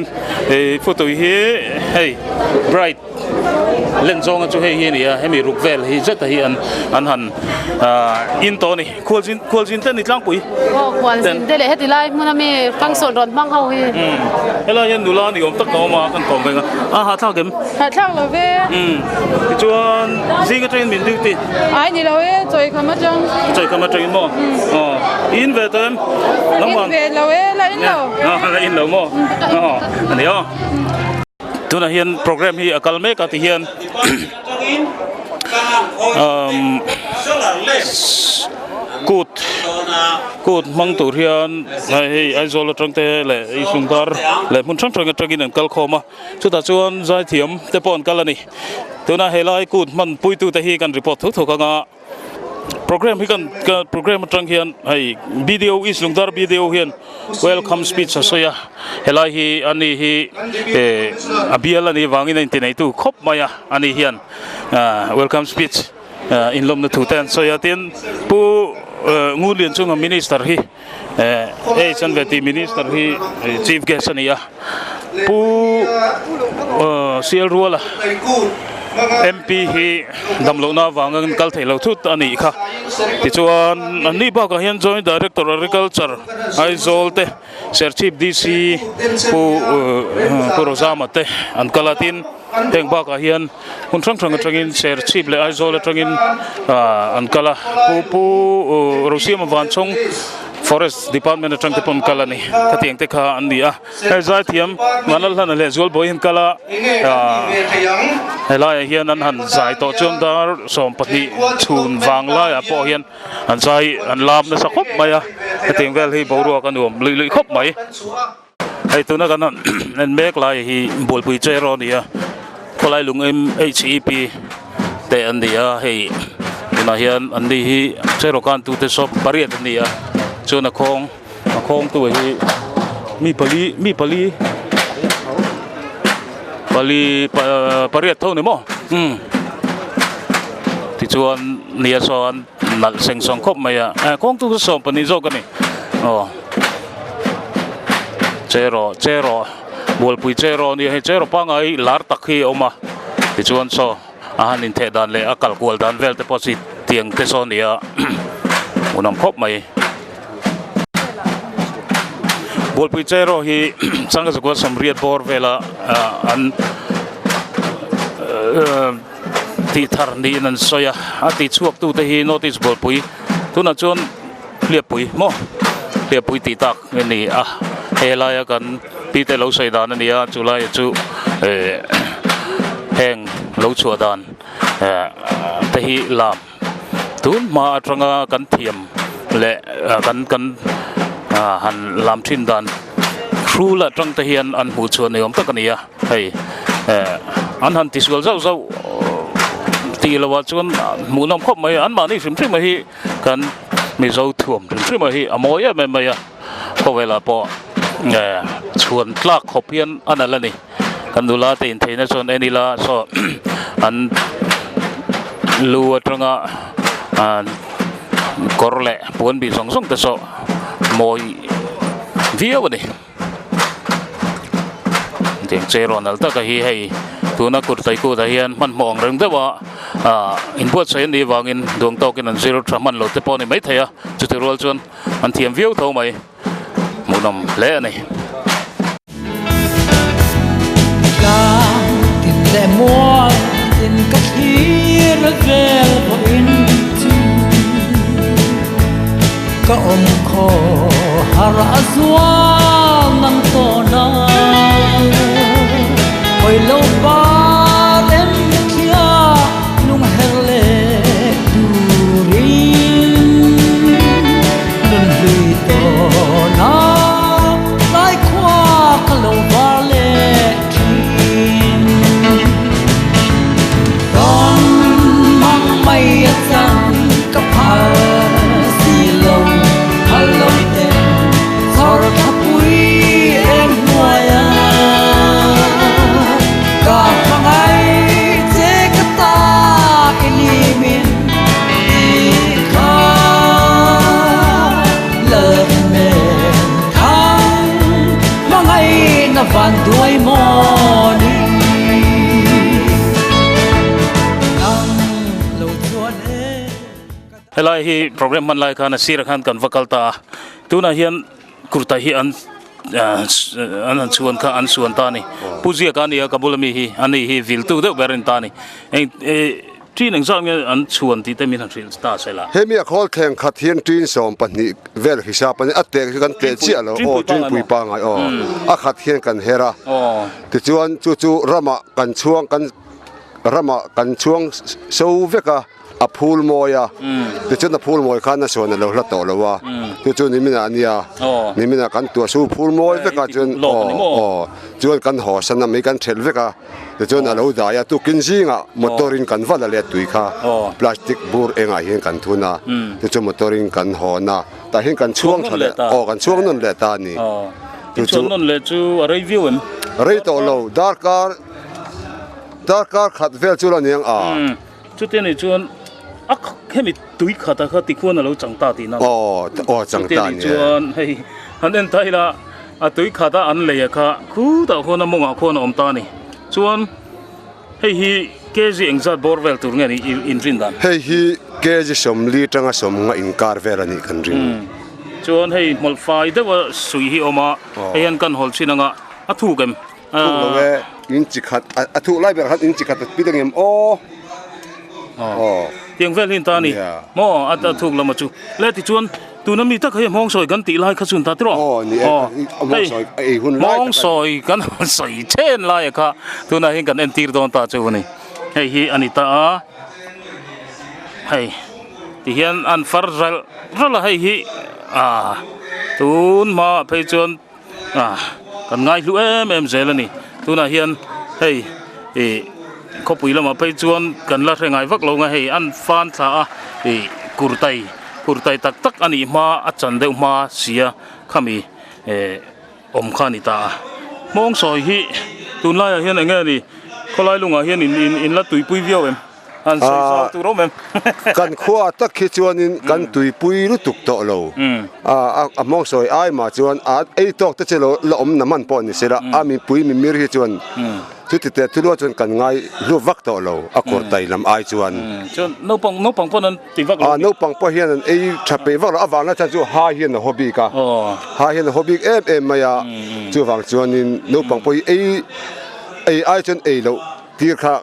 ei futui hi hei bright len zawnga chu hei hi a ni a, hemi ruk vel hi zeta hi an an han in tawh a ni. Khualzin khualzin te ni tlangpui. Aw khualzin te leh heti lai hmun ami function rawn hmang ho hi. Umm helai hian nula ni awm tak a awm a kan kawm veng a, a hahthlak em? Hahthlak lo ve. Umm tichuan zing atangin min duty. Ai ni lo e chawikham atang. Chawikham atangin maw? Aw i in ve tawh em? In ve lo e la in lo. La in lo maw? Aw a ni aw. Tunah hian program hi a kal mek a ti hian umm kut kut hmang tur hian hei Aizawl atang te leh Ihlungdar leh hmun hrang hrang atangin an kal khawm a chutah chuan zaithiam te pawh an kal a ni tunah helai kut hman puitute hi kan report thuk thuk ang a. Program hi kan program atang hian hei BDO East Lungdar BDO hian welcome speech a sawi a helai hi ani hi eh a bial anih vangin a intineitu khawp mai a ani hian ah welcome speech ah inlawmna thu te an sawi a tin pu Ngunlian chunga minister hi eh hei Chanveti minister hi chief guest a ni a pu Sial Ruala MP hi damlohna avanga kal theih loh thut a nih kha tichuan an ni bakah hian joint director agriculture Aizawl te Serchhip DC pu pu Rozama te an kal a tin heng bakah hian hmun hrang hrang atangin Serchhip leh Aizawl atangin ah an kal a pu pu Rosiama Vanchhawng forest department atang te pawh an kal a ni khatiang te kha an ni a hei zaithiam Vanlalhlana leh Zualbawi an kal a ah helaiah hian an han zai tawh chuan dar 12 chhun vang laiah pawh hian an zai an lam nasa khawp mai a hetiang vel hi boruak a nuam luih luih khawp mai. Hei tuna kan han en mek lai hi bualpui chair a ni a khawlai lung M H E P te an ni a hei tunah hian an ni hi chair aw kan tute sawm pariat an ni a chuan a khawng a khawng tu hi mi pali mi pali pali pariat tho ni maw umm tichuan nia sawn nalh seng sawng khawp mai a khawng tu chu 12 zawk a ni aw. Cheraw cheraw bualpui cheraw a nia hei cheraw pangngai lar tak hi a awm a tichuan saw a han intheh dan leh a kal kual dan vel te pawh chi tiang te saw a ni a hmuhnawm khawp mai. Bualpui Cheraw hi Sangha Zakua Samriat bawr vela an tih thar niin an sawi a, a ti chhuak tute hi North East Bualpui tunah chuan Hliappui maw Hliappui tih tak a ni a, helaia kan pi te lo sawi dan a ni a, chulaiah chu eh heng lo chhuah dan eh te hi lam tun hma atanga kan thiam leh kan kan han lam thin dan hrul atang te hian an hmuh chhuah ni awm tak a ni a. Hei eh an han tisual zauh zauh tih loh ah chuan hmuhnawm khawp mai a anmahni hrim hrim a hi kan Mizo thuam hrim hrim a hi a mawi em em mai a khawvelah pawh eh chhuan tlak khawp hian a nalh a ni kan nula te intheihna chuan en ila saw an lu atanga ah kawr leh puan bih zawng zawng te saw mawi viau a ni. Tiang che rawn nalh taka hi hei tuna kurtai kutah hian hmanhmawh ang reng deuh a ah inbuatsaih an nih avangin duang tawkin an zir tha hman lo te pawh a ni maithei a chuti rual chuan an thiam viau tho mai hmuhnawm hle a ni. Tlang tin leh mual tin ka thlir vel vawiin chu Ka awm khaw har a zual nang tawn a, hawi lo par em thlia lung her leh turin nun hlui tawn a, tlai khua ka lo var leh thin. Tawn mang mai a chan ka phal si lo, phal lo ten chawr tha pui em hnuai a. Ka hmangai che ka ta i ni min ti kha love men thang hmangai na van duai maw ni. Helai hi program hman lai khan a sirah khan kan va kal ta a, tunah hian kurta hi an an han chhuan kha an suan ta a ni. Pu Ziaka a ni a ka bula mi hi a ni hi viltu deuh ber a ni ta a ni. Eng ṭin engzat nge an chhuan tih te min han hrilh ta se la. Hemi a khawl thleng khat hian ṭin 12 vel hisap a ni, a tek chu kan tleh chiah lo aw ṭinpui pangngai aw a khat hian kan her a, tichuan chu chu ramah kan chhuang kan ramah kan chhuang so vek a. A phul mawi a, tichuan a phul mawi khan a sawn a lo hla tawh lo a, chu chu niminah a nia, niminah kan tuah su phul mawi vek a chuan aw aw chuan kan haw san a mei kan thelh vek a, tichuan a lo dai a, tukin zingah motor in kan va la leh tui kha plastic bur engah hian kan thun a, tichuan motor in kan hawn a, tah hian kan chhuang tha leh aw kan chhuang nawn leh ta a ni. Chu chhuang nawn leh chu a rei viau em? Rei tawh lo, darkar darkar khat vel chu la ni ang a. Chuti anih chuan a hemi tui khat a kha tikhuan a lo chang ta tihna. Aw aw chang ta ni. Chuti anih chuan hei han en ta ila a tui khat a an lei a kha khutah khuan a mawngah khuan a awm ta a ni. Chuan hei hi kg engzat bawr vel tur nge ni in rin dan? Hei hi kg 40 tanga 50 inkar vel a nih kan ring. Chuan hei hmawlh fai deuh a sui hi a awm a, hei hian kan hawl chin anga a thuk em? Thuk lo e, in chi khat a thuk lai berah khan in chi khat a pit angem aw. Aw. Tiang vel hi an ta a ni. Maw a thuk lama chu. Le tichuan tuna mi tak hei hmawng sawi kan tih lai kha chu an ta tiraw? Aw ni e, hmawng sawi a ei hun lai tak a ni. Hmawng sawi kan sawi chen lai a kha tunah hian kan entir dawn ta chu a ni. Hei hi a ni ta a, hei tihian an far ralh ralh a hei hi ah tun hmaah phei chuan. Ah kan ngaihlu em em zel a ni tunah hian hei ih khawpui lamah phei chuan kan la hre ngai vak lo ang a hei an fan thla a ih kurtai kurtai tak tak a nih hma a chan deuh hma sia khami eh awm kha a ni ta a hmawng sawi hi tunlaiah hian eng nge ni khawlai lungah hian in in in la tuipui viau em. An sawi zau tur awm em? Kan khua tak hi chuanin kan tuipui lutuk tawh lo. A hmawng sawi ai mah chuan a ei tawk te chu lo la awm na hman pawh ni sela, a mipui mimir hi chuan Chuti teh thilua chuan kan ngai hlu vak tawh lo a kawr tai lam ai chuan. Chuan naupang naupang pawn an ti vak lo. A naupang pawh hian an ei tha peih vak lo avang na chuan chu ha hian a haw bik a. Ha hian a haw bik em em mai a. Chuvang chuanin naupang pawh hi ei ei ai chuan ei loh tir kha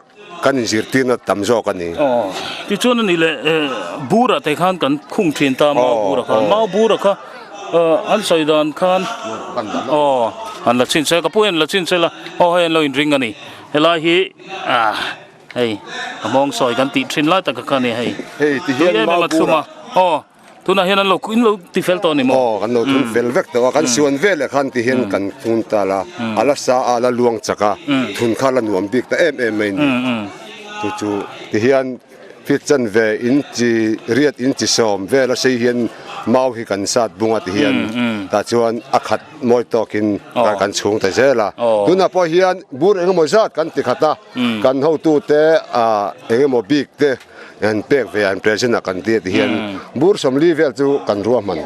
kan inzirtirna tam zawk a ni. Aw, tichuan a ni le, bura te khan kan khung thin ta mau bura khan, mau bura kha an sawi dan khan aw an la chhin se, ka pu hian la chhin se la, aw hei an lo inring a ni, helai hi ah hei a mawng sawi kan tih thin lai tak kha a ni hei, Hei ti hian mau bura. Aw. Tunah hian an lo in lo ti fel tawh a ni maw? Aw, kan lo thun fel vek tawh a, kan suan vel leh khan ti hian kan thun ta la, a la sa a, a la luang chak a, thun kha a la nuam bik ta em em mai ni. Chu chu ti hian fit chanve inchi riat inchi sawm vel a sei hian mau hi kan sat bung a ti hian tah chuan a khat mawi tawkin kan chhung ta zel a. Tunah pawh hian bur engemaw zat kan ti khat a, kan hotute ah engemaw bik te, An pek ve an present ah kan ti a ti hian bur sawmli vel chu kan ruahman.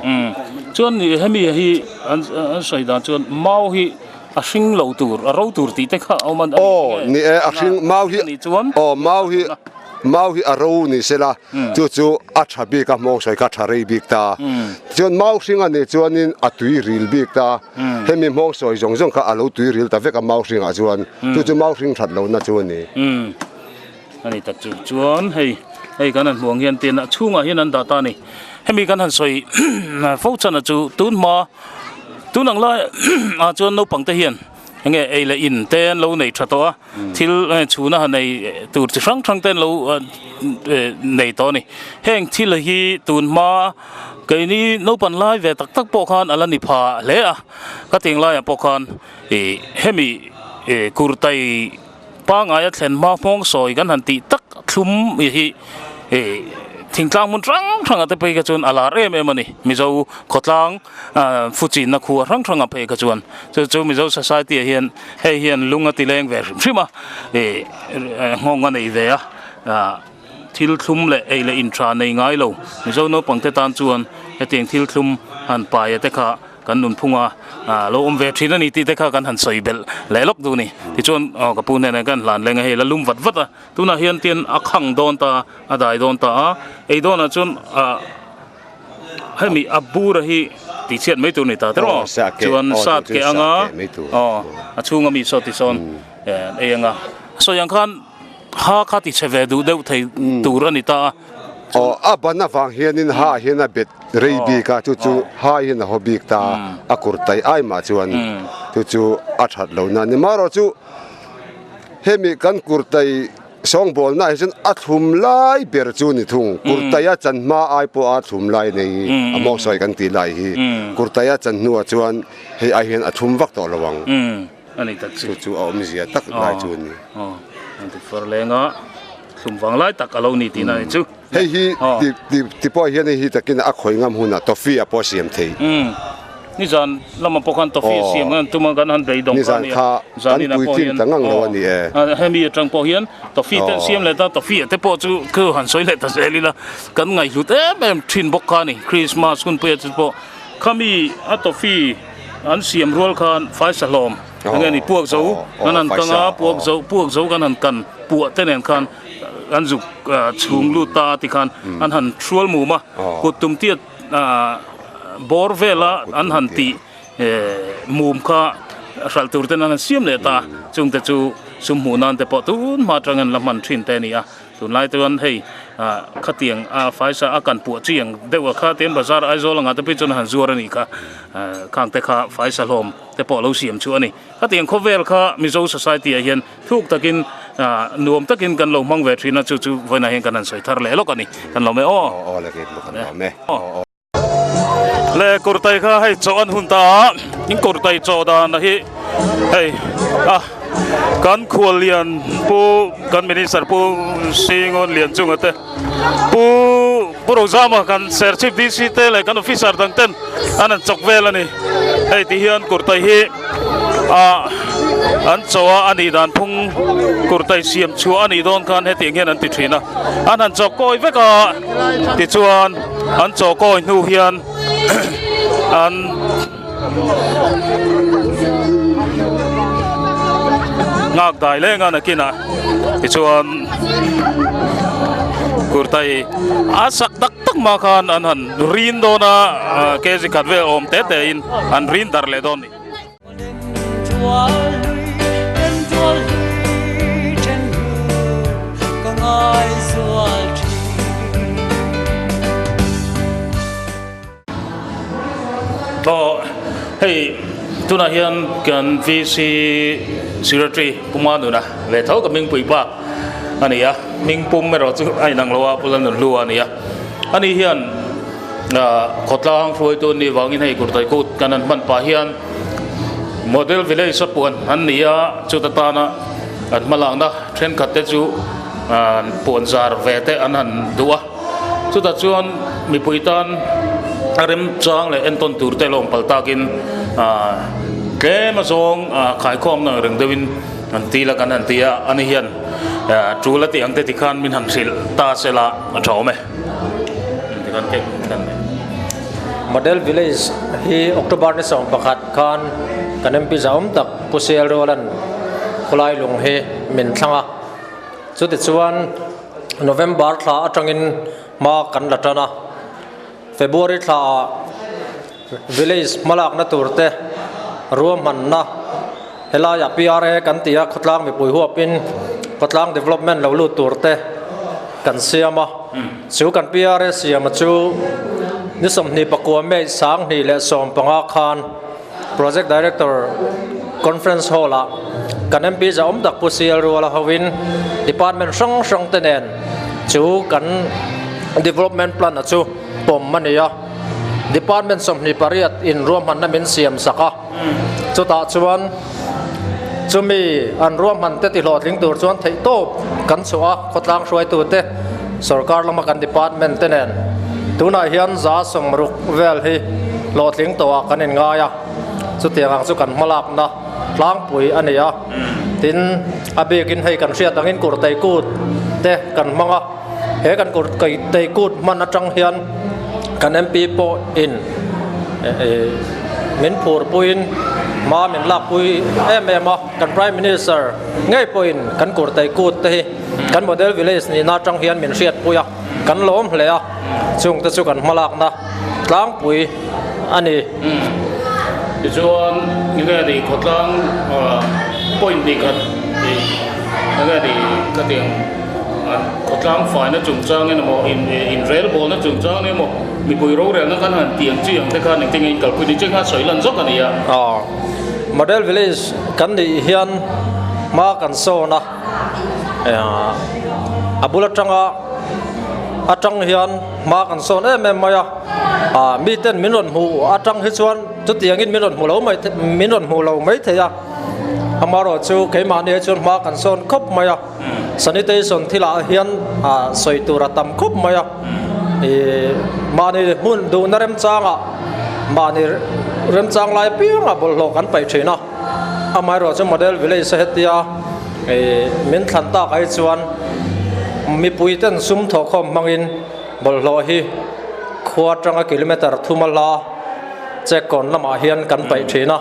Chuan hemi hi an sawi dan chuan mau hi a hring lo tur a ro tur tih te kha a awm a ni. Aw ni e a hring mau hi aw mau hi mau hi a ro ni sela chu chu a tha bik a hmawng sawi kha a tha rei bik ta chuan mau hring a nih chuanin a tui ril bik ta hemi hmawng sawi zawng zawng kha a lo tui ril ta vek a mau hringah chuan chu chu mau hring that lohna chu a ni. A ni tak chu chuan hei hei kan han hmuh ang hian tin a chhungah hian an dah ta a ni hemi kan han sawi fo chhan a chu tun hma tun ang lai ah chuan naupang te hian enge ei leh in te an lo nei tha tawh a thil chhuna han ei tur chi hrang hrang te an lo nei tawh a ni heng thil hi tun hma keini naupan lai ve tak tak pawh khan a la ni pha hle a ka tih laiah pawh khan ih hemi ih kurtai. Pangngai a thlen hma hmawng sawi kan han tih tak thlum hi ih thingtlang hmun hrang hrangah te phei kha chuan a lar em em a ni. Mizo khawtlang ah fuchinna khua hrang hrangah phei kha chuan chu chu Mizo society ah hian hei hian lung a ti leng ve hrim hrim a ih nghawng a nei ve a ah thil thlum leh ei leh in tha nei ngai lo Mizo naupang te tan chuan hetiang thil thlum han paia te kha Kan nunphung a lo awm ve thin a ni tih te kha kan han sawi belh leh lawk duh a ni. Tichuan aw ka pu hnenah kan hlan leng a hei la lum vat vat a, tunah hian tian a khang dawn ta a, a dai dawn ta a, ei dawnah chuan ah hemi a bura hi tihchhiat mai tur a ni ta tiraw? Chuan sat keh anga aw a chhunga mi saw tisawn ei anga sawi ang khan ha kha tichhe ve duh deuh thei tur a ni ta a. Aw, a ban avang hianin ha hian a bet rei bik a, chu chu ha hian a haw bik ta a, a kur tai ai mah chuan chu chu a that lo na a ni. Marawh chu hemi kan kur tai sawngbawlna ah hi chuan a thlum lai ber chu ni thung, kur tai a chan hma ai pawh a thlum lai nei hi a mawng sawi kan tih lai hi, kur tai a chan hnuah chuan hei ai hian a thlum vak tawh lo ang. A ni tak chu. Chu chu a awmzia tak lai chu a ni. Aw, an ti far leng a, thlum vang lai tak a lo ni tihna a ni chu. Hei hi ti ti ti pawh hian hei hi takin a khawi ngam hunah toffee a pawh siam thei. Umm, nizan lamah pawh khan toffee a siam khan tuma kan han beidawng kha a ni a. Nizan kha kan puitling ta ngang lo a ni e. Aw, hemi atang pawh hian toffee te an siam leh ta, toffee te pawh chu khu han sawi leh ta zel ila kan ngaihhlut em em thin bawk kha a ni. Christmas hunpuia chu pawh khami a toffee An siam rual khan faisa hlawm eng nge ni puak zo kan han kang a, puak zo puak zo kan han kan puah te nen khan an zuk chhung lut ta a ti khan an han hrual mum a, kut tum tiat bawr vela an han tih mum kha hralh tur ten an han siam leh ta a, chungte chu sum hmuh nan te pawh tun hma atang an la hman thin te a ni a. Tunlai chuan hei ah khatiang a faisa a kan puah chi ang deuh a kha tian bazar Aizawl angah te phei chuan a han zuar a nih kha ah khang te kha faisa hlawm te pawh a lo siam chu a ni. Khatiang khawvel kha Mizo society ah hian thuk takin ah nuam takin kan lo hmang ve thin a chu chu vawiinah hian kan han sawi thar leh lawk a ni. Kan lawm e aw. Aw le keipawh kan lawm e. Le kurtai kha hei chaw an hun ta a in kurtai chaw dan hi hei a kan khual lian pu kan minister pu Singon lian chunga te pu pu Rozama kan Serchhip DC te leh kan officer dang ten an han chawk vel a ni hei ti hian kurtai hi ah an chaw a a nih dan phung kurtai siam chhuah a nih dawn khan hetiang hian an ti thin a an han chawk kawi vek a tichuan. An chaw kawi hnu hian an Nghak dai leng a nakinah tichuan kurtai a sak tak tak mah khan an han rin dawn a kg khat vel awm te te in an rin darh leh dawn a ni. Aw hei tunah hian kan VC Secretary Pu Manuna ve tho ka hmingpui pa a ni a, hming pum erawh chu a inang lo a, Pu Lalnunhlu a ni a. Ani hian ah khawtlang hruaitu an nih vangin hei Kurtai Kut kan han hman pah hian Model Village a puan an ni a, chuta tana an hmalakna thenkhat te chu ah puan zar ve te an han duh a. Chutah chuan mipui tan a remchang leh entawn tur te lawm pal takin tlem a zawng khaikhawm nang reng deuhin an til a kan han ti a, ani hian tul a tih ang te tikhan min han hrilh ta se la a tha awm e. Tikhan cake thlen mai. Model Village hi October ni 11 khan kan MP zahawm tak Pu Sialruala'n khawlai lung hi min thlang a, chutichuan November thla atangin hma kan la tan a, February thlaah village hmalakna tur te ruahmanna helaiah PRA kan ti a, khawtlang mipui huapin khawtlang development lo lut tur te kan siam a, chu kan PRA siama chu ni 29 May 2015 khan Project Director Conference Hall ah kan MP zahawm tak Pu CL Ruala hovin Department hrang hrang te nen chu kan Development Plan a chu pawm a ni a. Department 28 in ruahmanna min siam sak a, chutah chuan chumi an ruahman te tihlawhtling tur chuan theihtawp kan chhuah a, khawtlang hruaitu te, sorkar lama kan department te nen tunah hian 60 vel hi hlawhtling tawhah kan inngai a, chutiang ang chu kan hmalakna tlangpui a ni a, tin a bikin hei kan hriat angin kurtei kut te kan hmang a, he kan kurtei kut hman atang hian kan MP pawh in min phurpuiin hma min lakpui em em a, kan Prime Minister ngei pawhin kan kurtei kut te hi kan model village nihna atang hian min hriatpui a. Kan lawm hle a, chungte chu kan hmalakna tlangpui a ni. Tichuan, enge ni khawtlang point hnih khat ih enge ni ka tih ang khawtlang faina chungchang emaw inrelbawlna chungchang emaw mipui rorelna khan han tih ang chi ang te khan engtin nge inkalpui ni chiang kha sawi lan zawk a ni a. Model village kan nih hian hma kan sawn a. A bul atanga atang hian hma kan sawn em em mai a, ah miten min rawn hmuh atang hi chuan chutiangin min rawn hmu lo mai min rawn hmu lo mai thei a, amaherawh chu keimahni hi chuan hma kan sawn khawp mai a, sanitation thilah hian ah sawi tur a tam khawp mai a, ih mahni hmun duhna remchangah mahni remchang lai apiangah bawlhhlawh kan paih thin a. Amaherawh chu model village a hetia ih min thlan tak ai chuan mipui ten sum thawhkhawm hmangin bawlhhlawh hi khua atanga kilometer thum a hla chekkawn lamah hian kan paih thin a,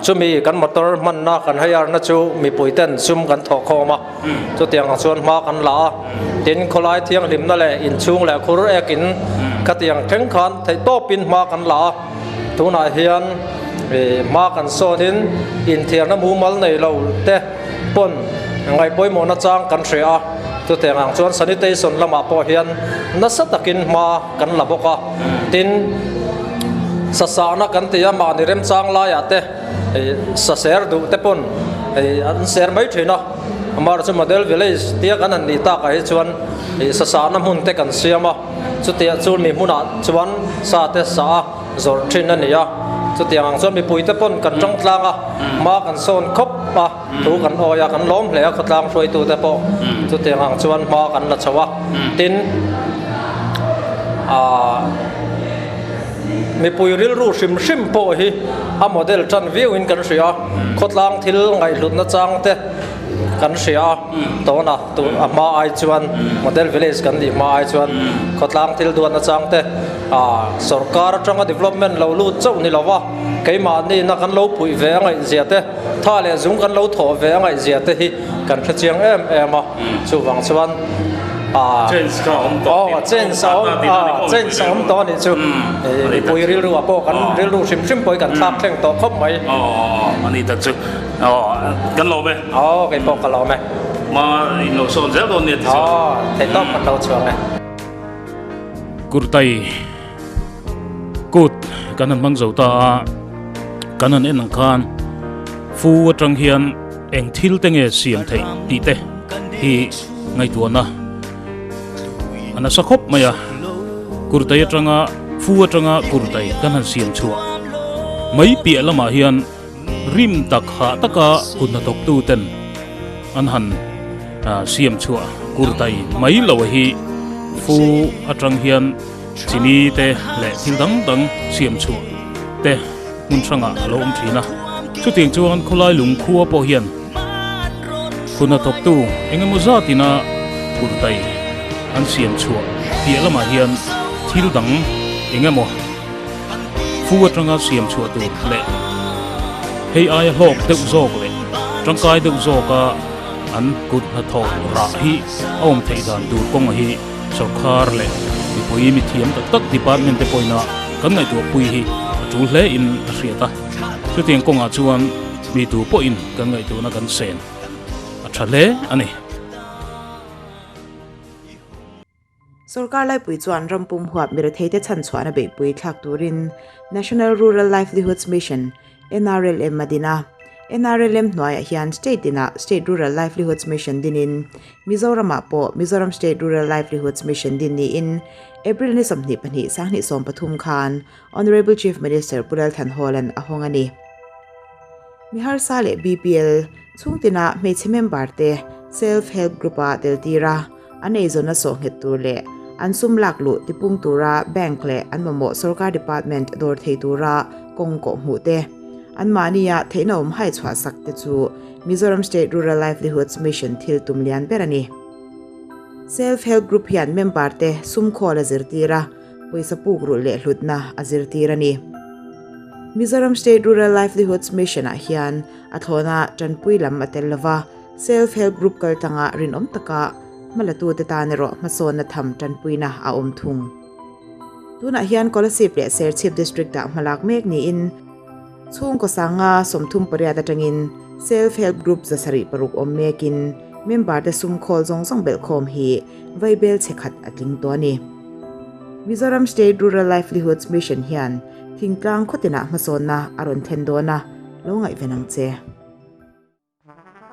chumi kan motor hmanna kan hire na chu mipui ten sum kan thawhkhawm a, chutiang ang chuan hma kan la a, tin khawlai thianghlimna leh inchhung leh khur ekin khatiang thleng khan theihtawpin hma kan la a. Tunah hian hma kan sawnin inthiarna mumal nei lo te pawn ngaihpawimawhna chang kan hria a, chutiang ang chuan sanitation lamah pawh hian nasa takin hma kan la bawk a, tin sasahna kan ti a mahni remchang laiah te saser duh te pawn an ser mai thin a, amaherawhchu model village tia kan han nih takah hi chuan sasahna hmun te kan siam a. Chutiang chu mi hmunah chuan sa te sa a zawrh thin a ni a, chutiang ang chuan mipui te pawn kan tang tlang a, hma kan sawn khawp a, thu kan awi a, kan lawm hle a khawtlang hruaitu te pawh chutiang ang chuan hma kan la chho a, tin aah mipui rilru hrim hrim pawh hi a model tan viau in kan hria, khawtlang thil ngaihhlutna chang te. kan hria a, tawna tun a hma ai chuan model village kan nih hma ai chuan khawtlang thil duat nachang te sawrkar atanga development lo lut chauh ni lova keimahni na kan lo puih ve a ngaihzia te tha leh zung kan lo thawh ve a ngaihzia te hi kan hre chiang em em a chuvang chuan change kha awm tawh aw change a awm change a awm tawh a nih chu mipui rilru ah pawh kan rilru hrim hrim pawh hi kan thlak thleng tawh khawp mai aw a ni tak chu aw kan lawm e aw kei pawh ka lawm e ma in lo sawn zel dawn nia ti chu aw thei tawp kan lo chhuang e. Kurtai kut kan han hmang zo ta a kan han en ang khan fu atang hian Eng thil te nge siam theih tih te hi ngaihtuahna a nasa khawp mai a, kurtai atanga fu atanga kurtai kan han siam chhuah mai piah lamah hian rim tak hah taka kut hnathawk tu ten an han siam chhuah kurtai mai lo hi fu atang hian chini te leh thil dang dang siam chhuah te hmun hrangah a lo awm thin a, chutiang chuan khawlai lungkhua pawh hian hun a thawktu eng emaw zatina kurtai an siam chhuah piah lamah hian thil dang eng emaw fu atanga siam chhuah tur leh hei aia hlawk deuh zawk leh tangkai deuh zawka an kut hnathawk rah hi a awm theih dan tur kawnga hi Sorkar leh mipui mithiam tak tak department te pawhin a kan ngaihtuah pui hi a tul hle in a hriat a, chutiang kawngah chuan mi tu pawhin kan ngaihtuahna kan sen a tha hle a ni. Sorkar laipui chuan ram pum huap miretheite chhanchhuahna beihpui thlak turin National Rural Livelihoods Mission, NRLM, a din a. NRLM hnuaiah hian state tinah State Rural Livelihoods Mission dinin Mizoramah pawh Mizoram State Rural Livelihoods Mission din niin April ni 22 2013 khan Honourable Chief Minister Pu Lal Thanhawla'n a hawng a ni. Mi harsa leh BPL chhungtina hmeichhe member te Self Help Group ah tel tir a, an eizawnna sawh nghet tur leh an sum lak luh tipung tura bank leh an mamawh sorkar department dawr thei tura kawng kawh hmuh te, anmahnia theihna awm hai chhuah sak te chu Mizoram State Rural Livelihoods Mission thil tum lian ber a ni. Self Help Group hian member te sum khawl a zirtir a, pawisa puk rulh leh hlutna a zirtir a ni. Mizoram State Rural Livelihoods Mission ah hian a thlawna tanpui lam a tel lova, Self Help Group kaltlanga rinawm taka hmalatute tan erawh hmasawnna tham tanpuina a awm thung. Tunah hian Kolasib leh Serchhip District-ah hmalak mek niin chhungkaw sanga 38 atangin Self Help Group 706 awm mekin member-te sum khawl zawng zawng belhkhawm hi vaibel chhe khat a tling tawh a ni. Mizoram State Rural Livelihoods Mission hian thingtlang khawtinah hmasawnna a rawn thlen dawn a, lo ngaihven ang che.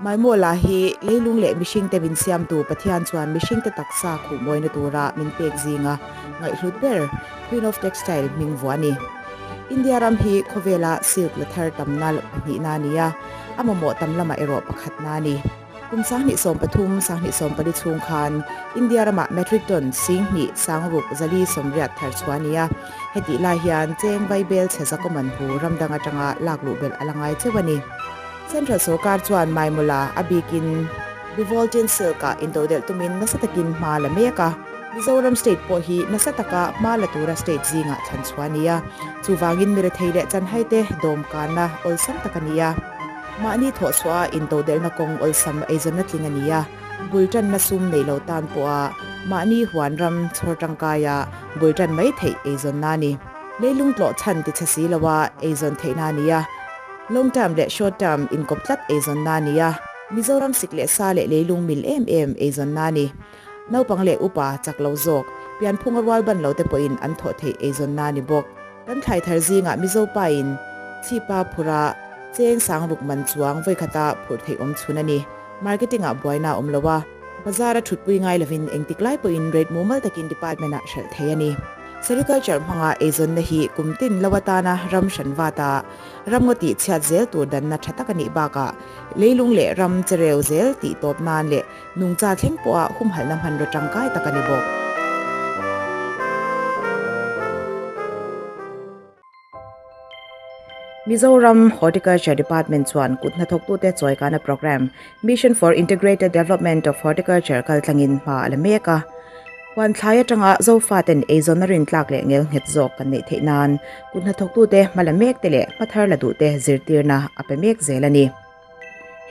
Maimawla hi leilung leh mihringte min siamtu Pathian chuan mihringte taksa khuh mawina tura min pek zinga ngaihhlut ber Queen of Textile hming vuah a ni. India ram hi khawvela silk la thar tamna pahnihna a ni a, a mamawh tam lamah erawh pakhatna a ni. Kum 2013, 2014 chhung khan India ramah metric ton 10,000 6,480 thar chhuah a ni a, hetih lai hian cheng vaibel chhe zakawm an hu ram dang atanga lak luh belh a la ngai cheu a ni. Central sorkar chuan Maimawla a bikin Bivoltin Silk-ah intodelh tumin nasa takin hma la mek a, Mizoram state pawh hi nasa taka hma la tura state zingah thlan chhuah a ni a, chuvangin mirethei leh chanhaite dawmkanna awlsam tak a ni a. Mahni thawhchhuaha intodelhna kawng awlsam eizawnna tling a ni a, bul tanna sum nei lo tan pawha mahni huan ram chhawr tangkaia bul tan mai theih eizawnna a ni. Leilung tlawh chhan tichhe si loa eizawn theihna a ni a. Long term leh short term inkawp tlat eizawnna a ni a, Mizoram sik leh sa leh leilung mil em em eizawnna a ni. Naupang leh upa chak lo zawk, pianphunga rual ban lo te pawhin an thawh theih eizawnna a ni bawk. Kan thlai thar zingah Mizo pain chhipa phura cheng sangruk man chuang vawikhata phurh theih awm chhun a ni. Marketing ah buaina a awm lo a, bazar a thutpui ngai lovin engtik lai pawhin rate mumal takin department ah hralh thei a ni. Sericulture hmanga eizawnna hi kum tin lo atana ram hran vata Ramngaw tih chhiat zel tur danna tha tak a nih bakah leilung leh ram chereu zel tih tawp nan leh nungcha thleng pawha humhalhna hmanraw tangkai tak a ni bawk. Mizoram Horticulture Department chuan kut hnathawktute chawikana programme Mission for Integrated Development of Horticulture kaltlangin hma a la mek a. Huan thlai atanga Zofaten eizawnna rintlak leh ngel nghet zawk kan neih theih nan kut hnathawktute hma la mek te leh hma thar la duhte zirtirna a pe mek zel a ni.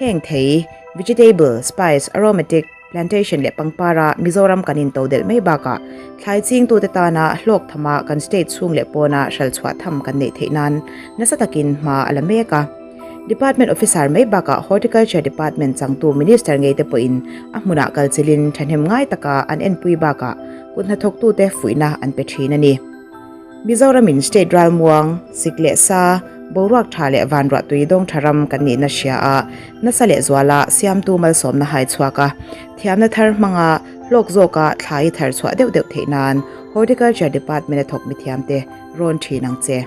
Heng thei, vegetable, spice, aromatic, plantation leh pangpara Mizoram kan intodelh mai bakah thlai chingtute tana hlawk thama kan state chhung leh pawna hralchhuah tham kan neih theih nan nasa takin hma a la mek a. Department officer mai bakah Horticulture Department changtu Minister ngei te pawhin a hmunah kalchilhin thahnem ngai taka an enpui bakah kut hnathawktute fuihna an pe thin a ni. Mizoramin state ralmuang, sik leh sa, boruak tha leh vanruah tui dawng tha ram kan nihna hria a, nasa leh zuala siamtu malsawmna hai chhuak a, thiamna thar hmanga hlawk zawka thla i thar chhuah deuh deuh theih nan Horticulture Department a thawk mithiamte rawn thin ang che.